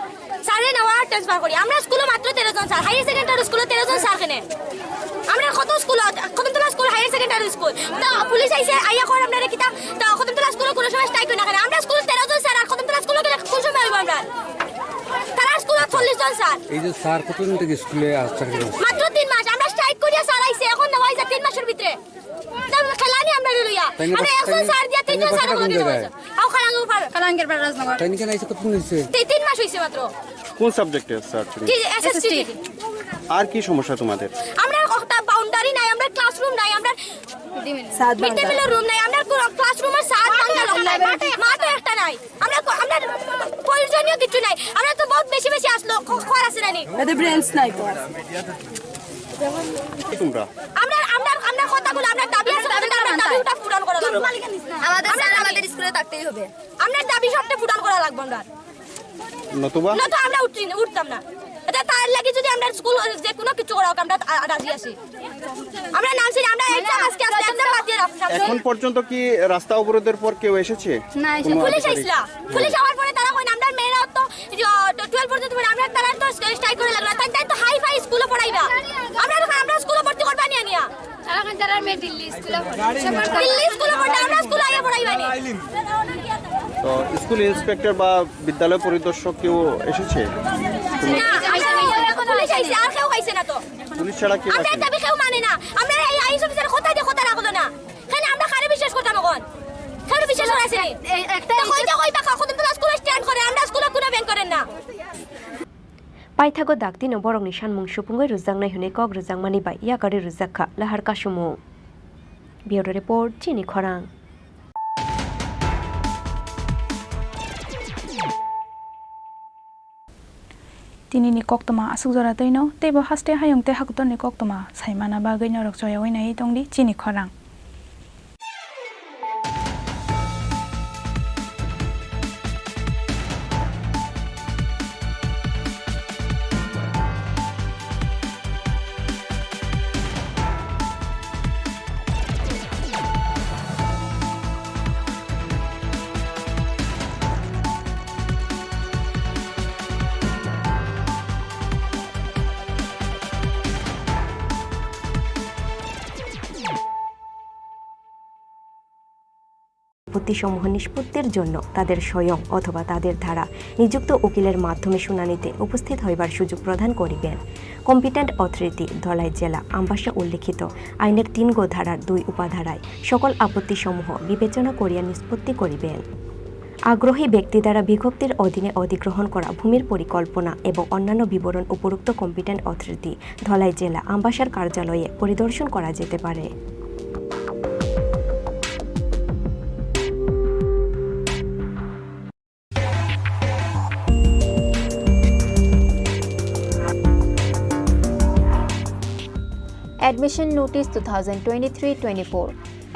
স্যারে নেওয়া ট্রান্সফার করি। আমরা স্কুলে মাত্র তেরো জন স্যার, হায়ার সেকেন্ডারি স্কুলে তেরো জন স্যার কেনে? আমরা কত school, Kadamtala school, higher secondary school. তো পুলিশ আইছে, আইয়া কর আপনারা কিতা, তো কদমতলা স্কুলে কোনো সময় স্ট্রাইক হয় না কেন? আমরা স্কুল তেরো জন স্যার, আর কদমতলা স্কুলে গেলে কোন সময় হইব আমরা? তারা স্কুলে চল্লিশ জন স্যার। এই যে স্যার কতদিন থেকে স্কুলে আসছেন কেন? মাত্র তিন মাস। আমরা স্ট্রাইক করিয়া স্যার আইছে, এখন দেওয়া হয়েছে তিন মাসের ভিতরে। তাহলে খেলানি আমরা লইয়া। তাই না, আমরা তাই একজন না, স্যার দিয়া তাই না, তিনজন স্যার বাসাটা কোন লগে জায়গায়? হয়েছে। আও খালাঙ্গের পার। খালাঙ্গের পার রাজনগর। তাই না, কেন আইছে কতদিন হয়েছে? তি-, তিন মাস হয়েছে মাত্র। কোন সাবজেক্টে স্যার তুমি? জি, এসএসটি। আর কি সমস্যা তোমাদের? আমরা একটা বাউন্ডারি নাই, আমরা ক্লাসরুম নাই, আমরা সাত মিড ডে মিলের রুম নাই, আমরা কোনো ক্লাসরুম আর সাত ভাঙা লোক নাই, মাঠে, মাঠও একটা নাই। আমরা কো-, আমরা প্রয়োজনীয় কিছু নাই। আমরা তো বহুত বেশি বেশি আসলো, খ-, খর আছে না নি? এতে ব্রেঞ্চ নাই তো। তোমরা? আমরা, আমরা, আমরা কথাগুলো, আমরা দাবি আছে, আমরা দাবি, দাবি ওটা পূরণ করা লাগবে। আমাদের আমরা স্যার দাবি আমাদের স্কুলে থাকতেই হবে। আমরা দাবি সবটা পূরণ করা লাগবে আমরা। নতুবা? নতুবা আমরা উঠি, উঠতাম না। এটা তার লাগি যদি আমরা স্কুল যে কোনো কিছু করা হোক, আমরা আ-, রাজি আছি। আমরা নামছি না, আমরা এক্সাম আজকে আসলে এক্সাম বাদ দিয়ে রাখতাম। এখন পর্যন্ত কি রাস্তা অবরোধের পর কেউ এসেছে? না, এসেছে। কোনো পুলিশ আধিকারিক? আইসলা। পুলিশ আওয়ার পরে তারা কইন, আমরা মেয়েরা তো, যে, টুয়েলভ পর্যন্ত পড়ে, আমরা তারা তো স্ট্রাইক করে লাগলো। তাই, তাই তো হাই ফাই স্কুলে পড়াইবা। আমরা তো, আমরা স্কুলে ভর্তি করবা নিয়া নিয়া। তারা কইন তারা মেয়ে দিল্লি স্কুলে পড়ে। দিল্লি স্কুলে পড়ে, আমরা স্কুলে আইয়া পড়াইবা নি। তো স্কুল ইন্সপেক্টর বা বিদ্যালয় পরিদর্শক কেউ এসেছে? না, আইসা, পুলিশ আইসে, আর কেউ আইসে না তো। পুলিশ ছাড়া কেউ আমরা আসেনি? দাবি কেউ মানে না। আমরা এই আইএস অফিসার কথা দিয়ে কথা রাখলো না। কেন আমরা কারে বিশ্বাস করতাম এখন? কারে বিশ্বাস করা আছে? এই একটা তো কইতে কই বাকা, কত তো স্কুলে স্ট্যান্ড করে, আমরা স্কুলে কোনো ব্যাংক করেন না। Paithago daktino borokni sanmung supungwi rwjaknai hwnwi kok rwjakmani bai yakarwi rwjak kha lahar kasumung. Bureau Report, Chini Khorang. Tinini koktwma aswk jora twino, teibo haste hayung tei hakotorni koktwma saimana bagwi norok choyaui naiwi tongdi Chini Khorang. আপত্তিসমূহ নিষ্পত্তির জন্য তাদের স্বয়ং অথবা তাদের দ্বারা নিযুক্ত উকিলের মাধ্যমে শুনানিতে উপস্থিত হইবার সুযোগ প্রদান করিবেন। কম্পিটেন্ট অথরিটি ধলাই জেলা আমবাসা উল্লিখিত আইনের তিন গ ধারার দুই উপাধারায় সকল আপত্তিসমূহ বিবেচনা করিয়া নিষ্পত্তি করিবেন। আগ্রহী ব্যক্তি দ্বারা বিজ্ঞপ্তির অধীনে অধিগ্রহণ করা ভূমির পরিকল্পনা এবং অন্যান্য বিবরণ উপরোক্ত কম্পিটেন্ট অথরিটি ধলাই জেলা আমবাসার কার্যালয়ে পরিদর্শন করা যেতে পারে। Admission notice two thousand twenty-three twenty-four.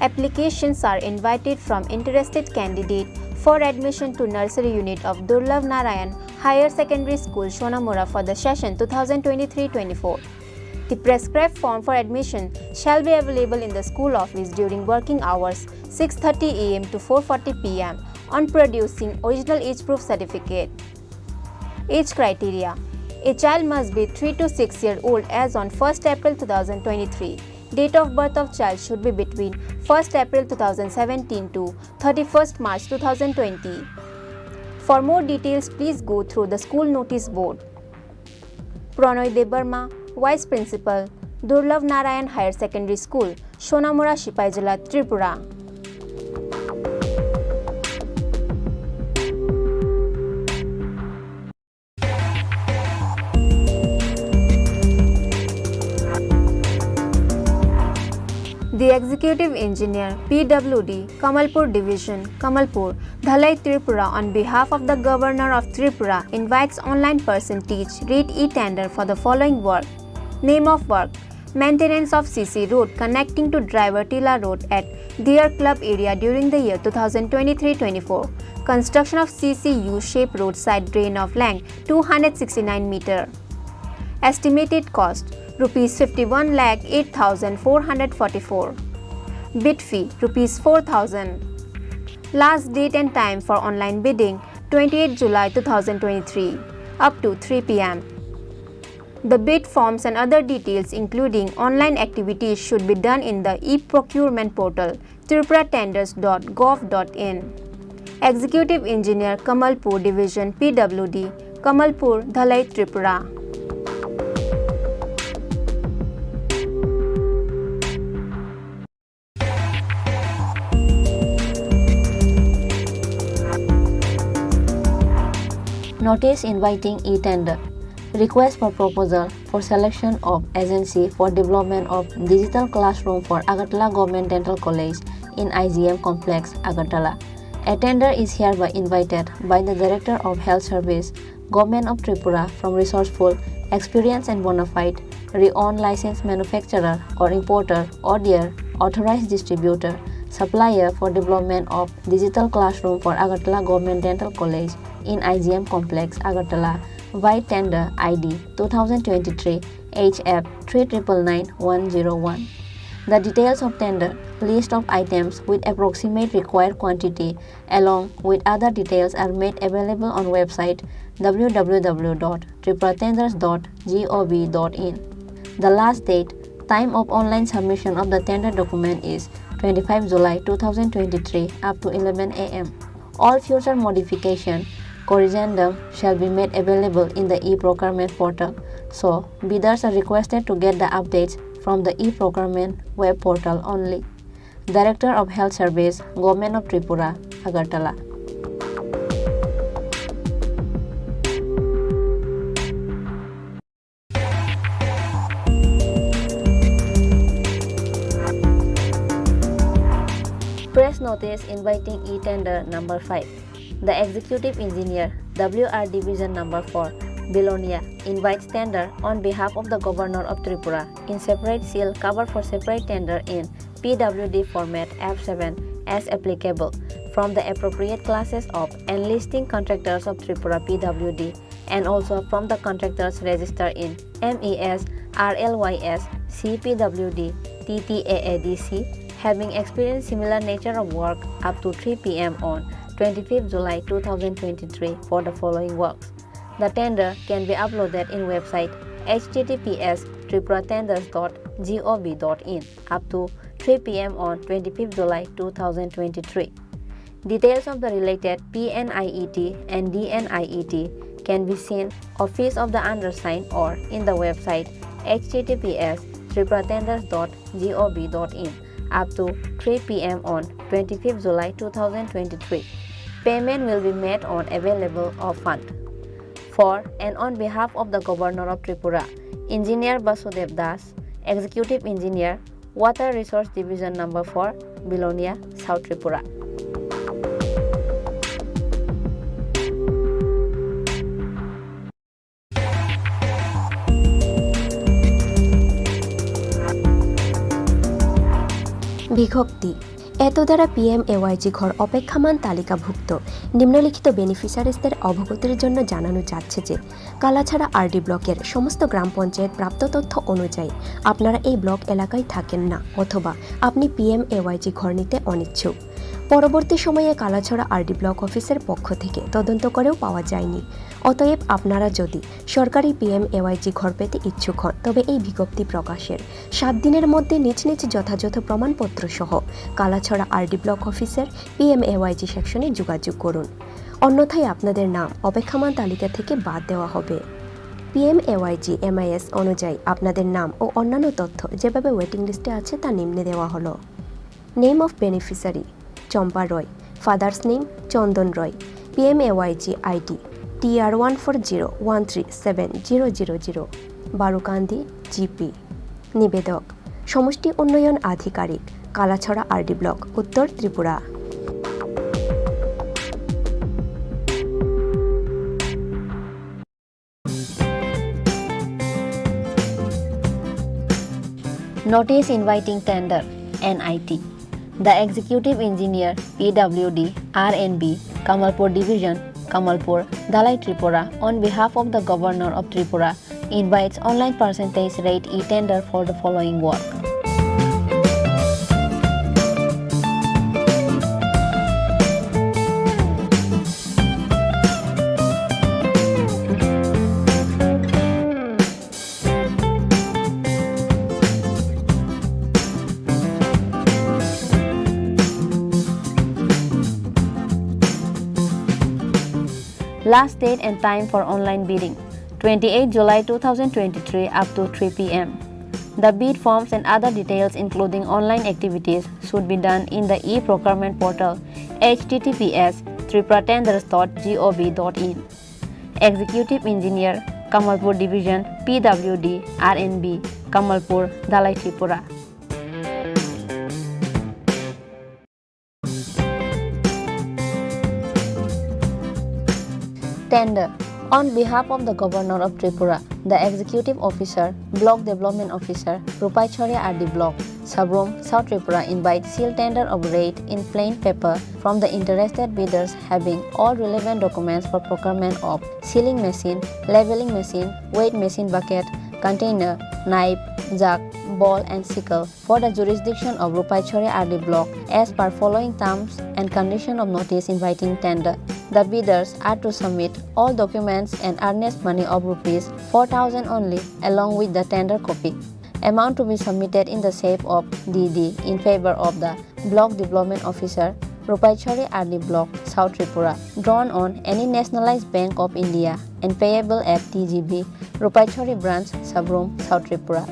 Applications are invited from interested candidate for admission to nursery unit of Durlabh Narayan Higher Secondary School, Sonamura for the session two thousand twenty-three twenty-four. The prescribed form for admission shall be available in the school office during working hours six thirty A M to four forty P M on producing original age proof certificate. Age criteria. A child must be three to six year old as on first April two thousand twenty-three. Date of birth of child should be between first April two thousand seventeen to thirty-first March two thousand twenty. For more details, please go through the school notice board. Pronoy Debbarma, Vice Principal, Durlabh Narayan Higher Secondary School, Sonamura, Sipaijala, Tripura. The Executive Engineer, P W D, Kamalpur Division, Kamalpur, Dhalai, Tripura, on behalf of the Governor of Tripura, invites online percentage rate e-tender for the following work. Name of work: Maintenance of C C road connecting to Driver Tila Road at Deer Club area during the year two thousand twenty-three twenty-four. Construction of C C U-shaped roadside drain of length two hundred sixty-nine meter. Estimated cost: rupees fifty-one lakh eight thousand four hundred forty-four. Bid fee: rupees four thousand. Last date and time for online bidding: twenty-eighth July two thousand twenty-three, up to three P M. The bid forms and other details, including online activities, should be done in the e-procurement portal, tripura tenders dot gov dot in. Executive Engineer, Kamalpur Division, P W D, Kamalpur, Dhalai, Tripura. Notice inviting e-tender. Request for proposal for selection of agency for development of digital classroom for Agartala Government Dental College in I G M Complex, Agartala. A tender is hereby invited by the Director of Health Service, Government of Tripura, from resourceful, experienced and bona fide renowned licensed manufacturer or importer or their authorized distributor, supplier for development of digital classroom for Agartala Government Dental College in I G M Complex, Agartala, by tender I D two thousand twenty-three H F three triple nine one zero one. The details of tender, list of items with approximate required quantity, along with other details, are made available on website w w w dot tripura tenders dot gov dot in. The last date, time of online submission of the tender document is twenty-five July two thousand twenty-three up to eleven A M. All future modification, corrigendum shall be made available in the e-procurement portal, so bidders are requested to get the updates from the e-procurement web portal only. Director of Health Service, Government of Tripura, Agartala. Press notice inviting e-tender number five. The Executive Engineer, W R Division number four, Belonia, invites tender on behalf of the Governor of Tripura in separate seal cover for separate tender in P W D format F seven as applicable from the appropriate classes of enlisting contractors of Tripura P W D and also from the contractors registered in M E S, R L Y S, C P W D, T T A A D C, having experienced similar nature of work up to three P M on twenty-fifth July two thousand twenty-three for the following works. The tender can be uploaded in website H T T P S tripura tenders dot gov dot in up to three P M on twenty-fifth July two thousand twenty-three. Details of the related P N I E T and D N I E T can be seen Office of the Undersigned or in the website H T T P S tripura tenders dot gov dot in up to three P M on twenty-fifth July two thousand twenty-three. Payment will be made on available of fund. For and on behalf of the Governor of Tripura, Engineer Basudev Das, Executive Engineer, Water Resource Division Number four, Bilonia, South Tripura. বিজ্ঞপ্তি। এতদ্বারা পিএমএওয়াইজি ঘর অপেক্ষমান তালিকাভুক্ত নিম্নলিখিত বেনিফিশিয়ারিজদের অবগতির জন্য জানানো যাচ্ছে যে কালাছড়া আরডি ব্লকের সমস্ত গ্রাম পঞ্চায়েত প্রাপ্ত তথ্য অনুযায়ী আপনারা এই ব্লক এলাকায় থাকেন না অথবা আপনি পিএমএওয়াইজি ঘর নিতে অনিচ্ছুক। পরবর্তী সময়ে কালাছড়া আরডি ব্লক অফিসের পক্ষ থেকে তদন্ত করেও পাওয়া যায়নি। অতএব আপনারা যদি সরকারি পিএমএওয়াইজি ঘর পেতে ইচ্ছুক হন, তবে এই বিজ্ঞপ্তি প্রকাশের সাত দিনের মধ্যে নিজ নিজ যথাযথ প্রমাণপত্র সহ কালাছড়া আরডি ব্লক অফিসের পিএমএওয়াইজি সেকশনে যোগাযোগ করুন, অন্যথায় আপনাদের নাম অপেক্ষমান তালিকা থেকে বাদ দেওয়া হবে। পিএমএওয়াইজি এমআইএস অনুযায়ী আপনাদের নাম ও অন্যান্য তথ্য যেভাবে ওয়েটিং লিস্টে আছে তা নিম্নে দেওয়া হলো। Name of beneficiary: Chompa Roy. Father's name: Chandan Roy. P M A Y G I D: T R one four zero one three seven zero zero zero. Barukandi, G P. নিবেদক: সমষ্টি উন্নয়ন আধিকারিক, কালাছড়া আরডি ব্লক, উত্তর Tripura. Notice inviting tender, N I T. The Executive Engineer, P W D, R and B, Kamalpur Division, Kamalpur, Dhalai Tripura, on behalf of the Governor of Tripura, invites online percentage rate e-tender for the following work. Last date and time for online bidding: twenty-eighth July two thousand twenty-three up to three P M. The bid forms and other details, including online activities, should be done in the e-procurement portal, H T T P S tripura tenders dot gov dot in. Executive Engineer, Kamalpur Division, P W D, R and B, Kamalpur, Dhalai Tripura. Tender. On behalf of the Governor of Tripura, the Executive Officer, Block Development Officer, Rupaishwari R D Block, Sabroom, South Tripura, invites seal tender of rate in plain paper from the interested bidders having all relevant documents for procurement of sealing machine, leveling machine, weight machine bucket, container, knife, jack, ball and sickle for the jurisdiction of Rupaishwari R D Block as per following terms and condition of notice inviting tender. The bidders are to submit all documents and earnest money of rupees four thousand only along with the tender copy. Amount to be submitted in the shape of D D in favor of the Block Development Officer, Rupaishwari R D Block, South Tripura, drawn on any nationalized Bank of India and payable at T G B, Rupaishwari Branch, Sabroom, South Tripura.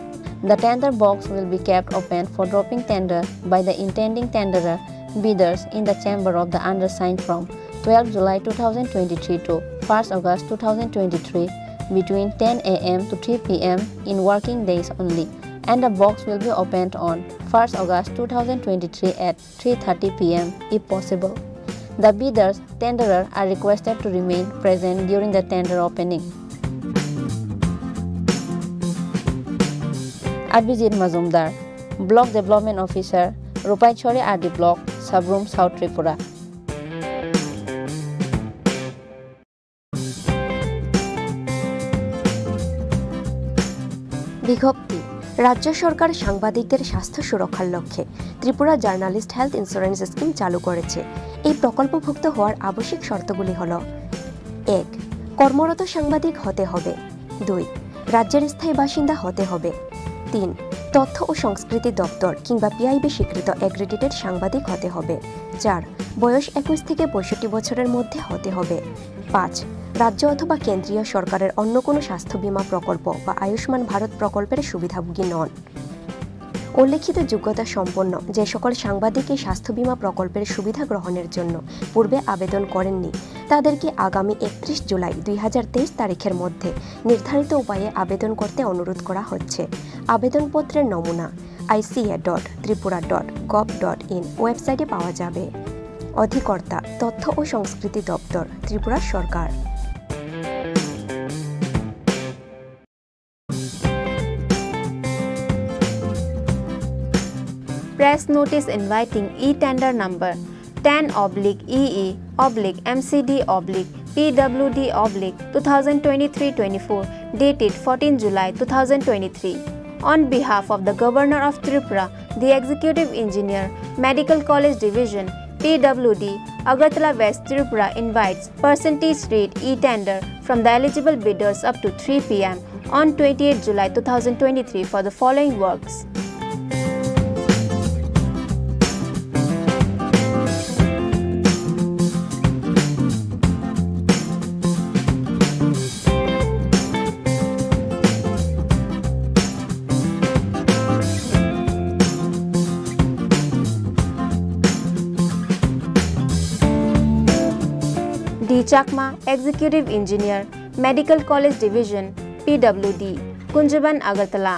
The tender box will be kept open for dropping tender by the intending tenderer bidders in the chamber of the undersigned from twelfth July two thousand twenty-three to first August two thousand twenty-three between ten A M to three P M in working days only, and the box will be opened on first August two thousand twenty-three at three thirty P M if possible. The bidders, tenderer are requested to remain present during the tender opening. Abhijit Majumdar, Block Development Officer, Rupaishwari R D Block, Sabroom, South Tripura. বিজ্ঞপ্তি। রাজ্য সরকার সাংবাদিকদের স্বাস্থ্য সুরক্ষার লক্ষ্যে Tripura journalist health insurance scheme চালু করেছে। এই প্রকল্পভুক্ত হওয়ার আবশ্যিক শর্তগুলি হল: এক, কর্মরত সাংবাদিক হতে হবে। দুই, রাজ্যের স্থায়ী বাসিন্দা হতে হবে। তিন, তথ্য ও সংস্কৃতি দপ্তর কিংবা পিআইবি স্বীকৃত অ্যাক্রিডিটেড সাংবাদিক হতে হবে। চার, বয়স একুশ থেকে পঁয়ষট্টি বছরের মধ্যে হতে হবে। পাঁচ, রাজ্য অথবা কেন্দ্রীয় সরকারের অন্য কোনো স্বাস্থ্য বীমা প্রকল্প বা আয়ুষ্মান ভারত প্রকল্পের সুবিধাভোগী নন। উল্লেখিত যোগ্যতা সম্পন্ন যে সকল সাংবাদিক এই স্বাস্থ্য বীমা প্রকল্পের সুবিধা গ্রহণের জন্য পূর্বে আবেদন করেননি, তাদেরকে আগামী একত্রিশ জুলাই দুই হাজার তেইশ তারিখের মধ্যে নির্ধারিত উপায়ে আবেদন করতে অনুরোধ করা হচ্ছে। আবেদনপত্রের নমুনা আইসিএ ডট Tripura dot gov dot in ওয়েবসাইটে পাওয়া যাবে। অধিকর্তা তথ্য ও সংস্কৃতি দপ্তর, ত্রিপুরা সরকার। Press notice inviting e-tender number ten oblique E E oblique M C D oblique P W D oblique two thousand twenty-three twenty-four, dated fourteen July two thousand twenty-three. On behalf of the Governor of Tripura, the Executive Engineer, Medical College Division, P W D, Agartala West Tripura invites percentage rate e-tender from the eligible bidders up to three P M on twenty-eighth July two thousand twenty-three for the following works. D Chakma, Executive Engineer, Medical College Division, P W D, Kunjaban, Agartala.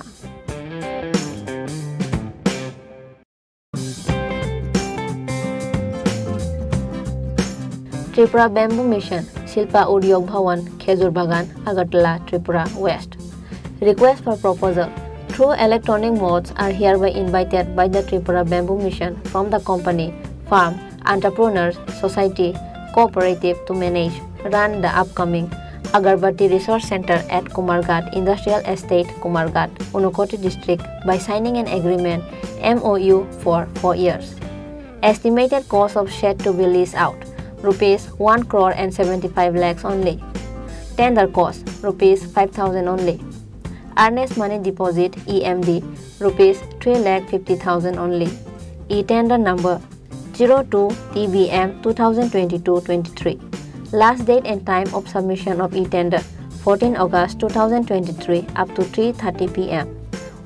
Tripura Bamboo Mission, Shilpa Udyog Bhawan, Khejur Bagan, Agartala, Tripura West. Request for proposal. Through electronic modes are hereby invited by the Tripura Bamboo Mission from the company, firm, entrepreneurs, society, cooperative to manage, run the upcoming Agarbatti Resource Center at Kumarghat Industrial Estate, Kumarghat, Unakoti District by signing an agreement, M O U, for four years. Estimated cost of shed to be leased out, rupees one crore and seventy-five lakhs only. Tender cost, rupees five thousand only. Earnest money deposit, E M D, rupees three lakh fifty thousand only. E-tender number zero two T B M two thousand twenty-two twenty-three. Last date and time of submission of e-tender, fourteen August two thousand twenty-three up to three thirty P M.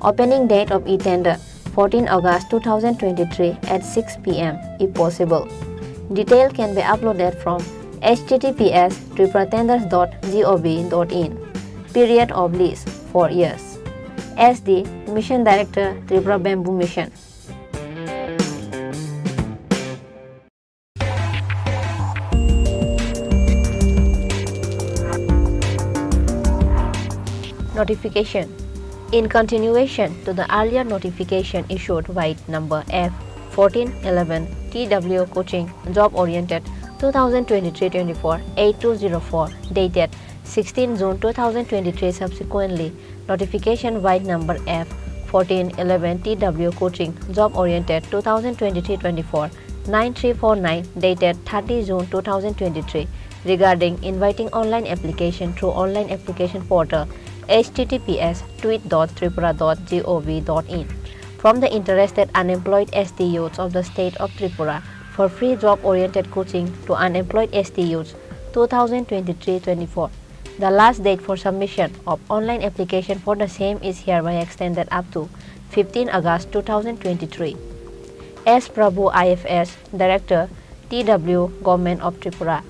Opening date of e-tender, fourteen August two thousand twenty-three at six P M if possible. Detail can be uploaded from H T T P S tripura tenders dot gov dot in. Period of lease, four years. S D, Mission Director, Tripura Bamboo Mission. Notification. In continuation to the earlier notification issued by number F fourteen eleven T W Coaching Job Oriented two thousand twenty-three twenty-four eight two zero four, dated sixteen June two thousand twenty-three, subsequently notification by number F fourteen eleven T W Coaching Job Oriented two thousand twenty-three twenty-four nine three four nine, dated thirty June two thousand twenty-three, regarding inviting online application through online application portal H T T P S tweet dot tripura dot gov dot in from the interested unemployed S T youths of the state of Tripura for free job oriented coaching to unemployed S T youths two thousand twenty-three twenty-four. The last date for submission of online application for the same is hereby extended up to fifteen August two thousand twenty-three. S Prabhu, I F S, Director, T W, Government of Tripura.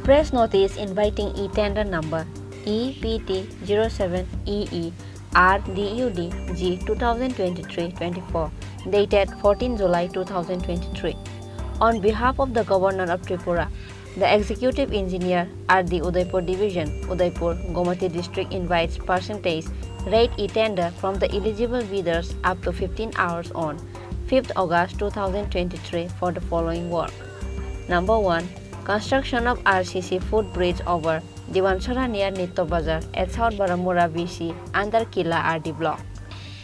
Press notice inviting e-tender number E P T zero seven E E R D U D G two thousand twenty-three twenty-four, dated fourteen July two thousand twenty-three. On behalf of the Governor of Tripura, the Executive Engineer, R D Udaipur Division, Udaipur, Gomati District invites percentage rate e-tender from the eligible bidders up to fifteen hours on fifth August two thousand twenty-three for the following work. Number one, construction of R C C footbridge over Diwansara near Nitto Bazar at South Baramura V C under Kila R D block.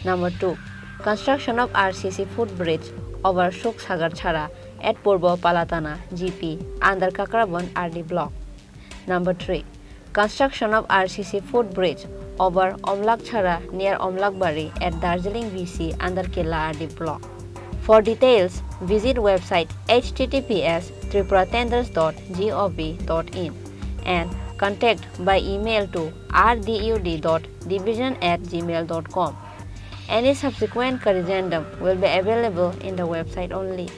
Number two, construction of R C C footbridge over Suksagar Chhara at Purbo Palatana G P under Kakrabon R D block. Number three, construction of R C C footbridge over Omlak Chhara near Omlakbari at Darjeeling V C under Killa R D block. For details, visit website H T T P S tripura tenders dot gov dot in and contact by email to R D U D dot division at gmail dot com. Any subsequent corrigendum will be available in the website only.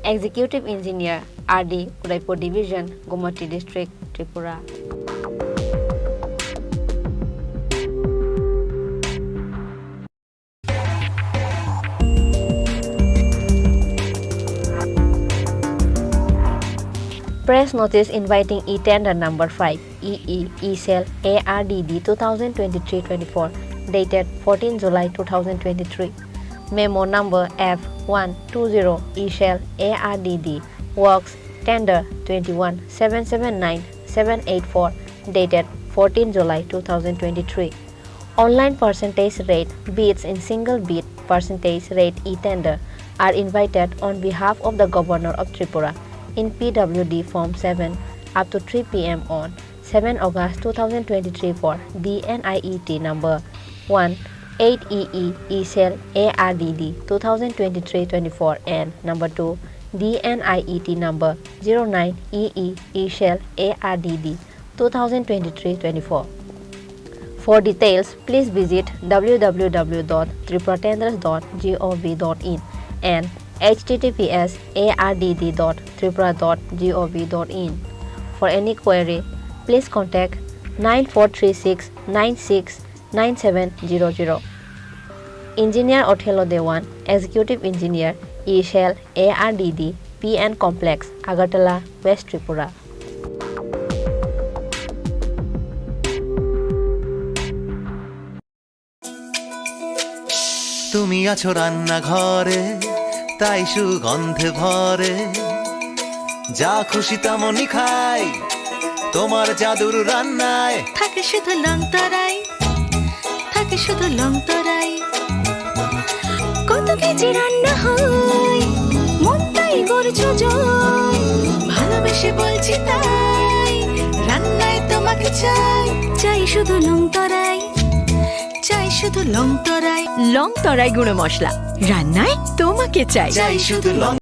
Executive Engineer, R D, Udaipur Division, Gumati District, Tripura. Press notice inviting e-tender number five, E E, E-Cell A R D D two thousand twenty-three twenty-four, dated fourteen July two thousand twenty-three. Memo number F one two zero, E-Cell A R D D, works tender twenty-one seven seven nine seven eight four, dated fourteen July two thousand twenty-three. Online percentage rate bids in single bid percentage rate e-tender are invited on behalf of the Governor of Tripura in P W D Form seven up to three P M on seven August two thousand twenty-three for D N I E T number one eight E E, E-Cell A R D D two thousand twenty-three twenty-four and number two D N I E T number zero nine E E, E-Cell A R D D two thousand twenty-three twenty-four. For details, please visit W W W dot tripura tenders dot gov dot in and H T T P S A R D D dot tripura dot gov dot in. For any query, please contact nine four three six nine six nine seven zero zero. Engineer Othello Dewan, Executive Engineer, E-Cell A R D D, P N Complex, Agartala, West Tripura. তুমি আছো রান্নাঘরে, তাই সুগন্ধে ভরে। যা খুশি তেমনই খাই, তোমার জাদুর রান্নায়। থাকে শুধু লং তরাই, থাকে শুধু লং তরাই। কত কেজি রান্না হয়, মন তাই করছো জয়। ভালোবেসে বলছি তাই, রান্নায় তোমাকে চাই। চাই শুধু লং তরাই, চাই শুধু লং তরাই। লং তরাই গুঁড়ো মশলা, রান্নায় তোমাকে চাই। চাই শুধু লং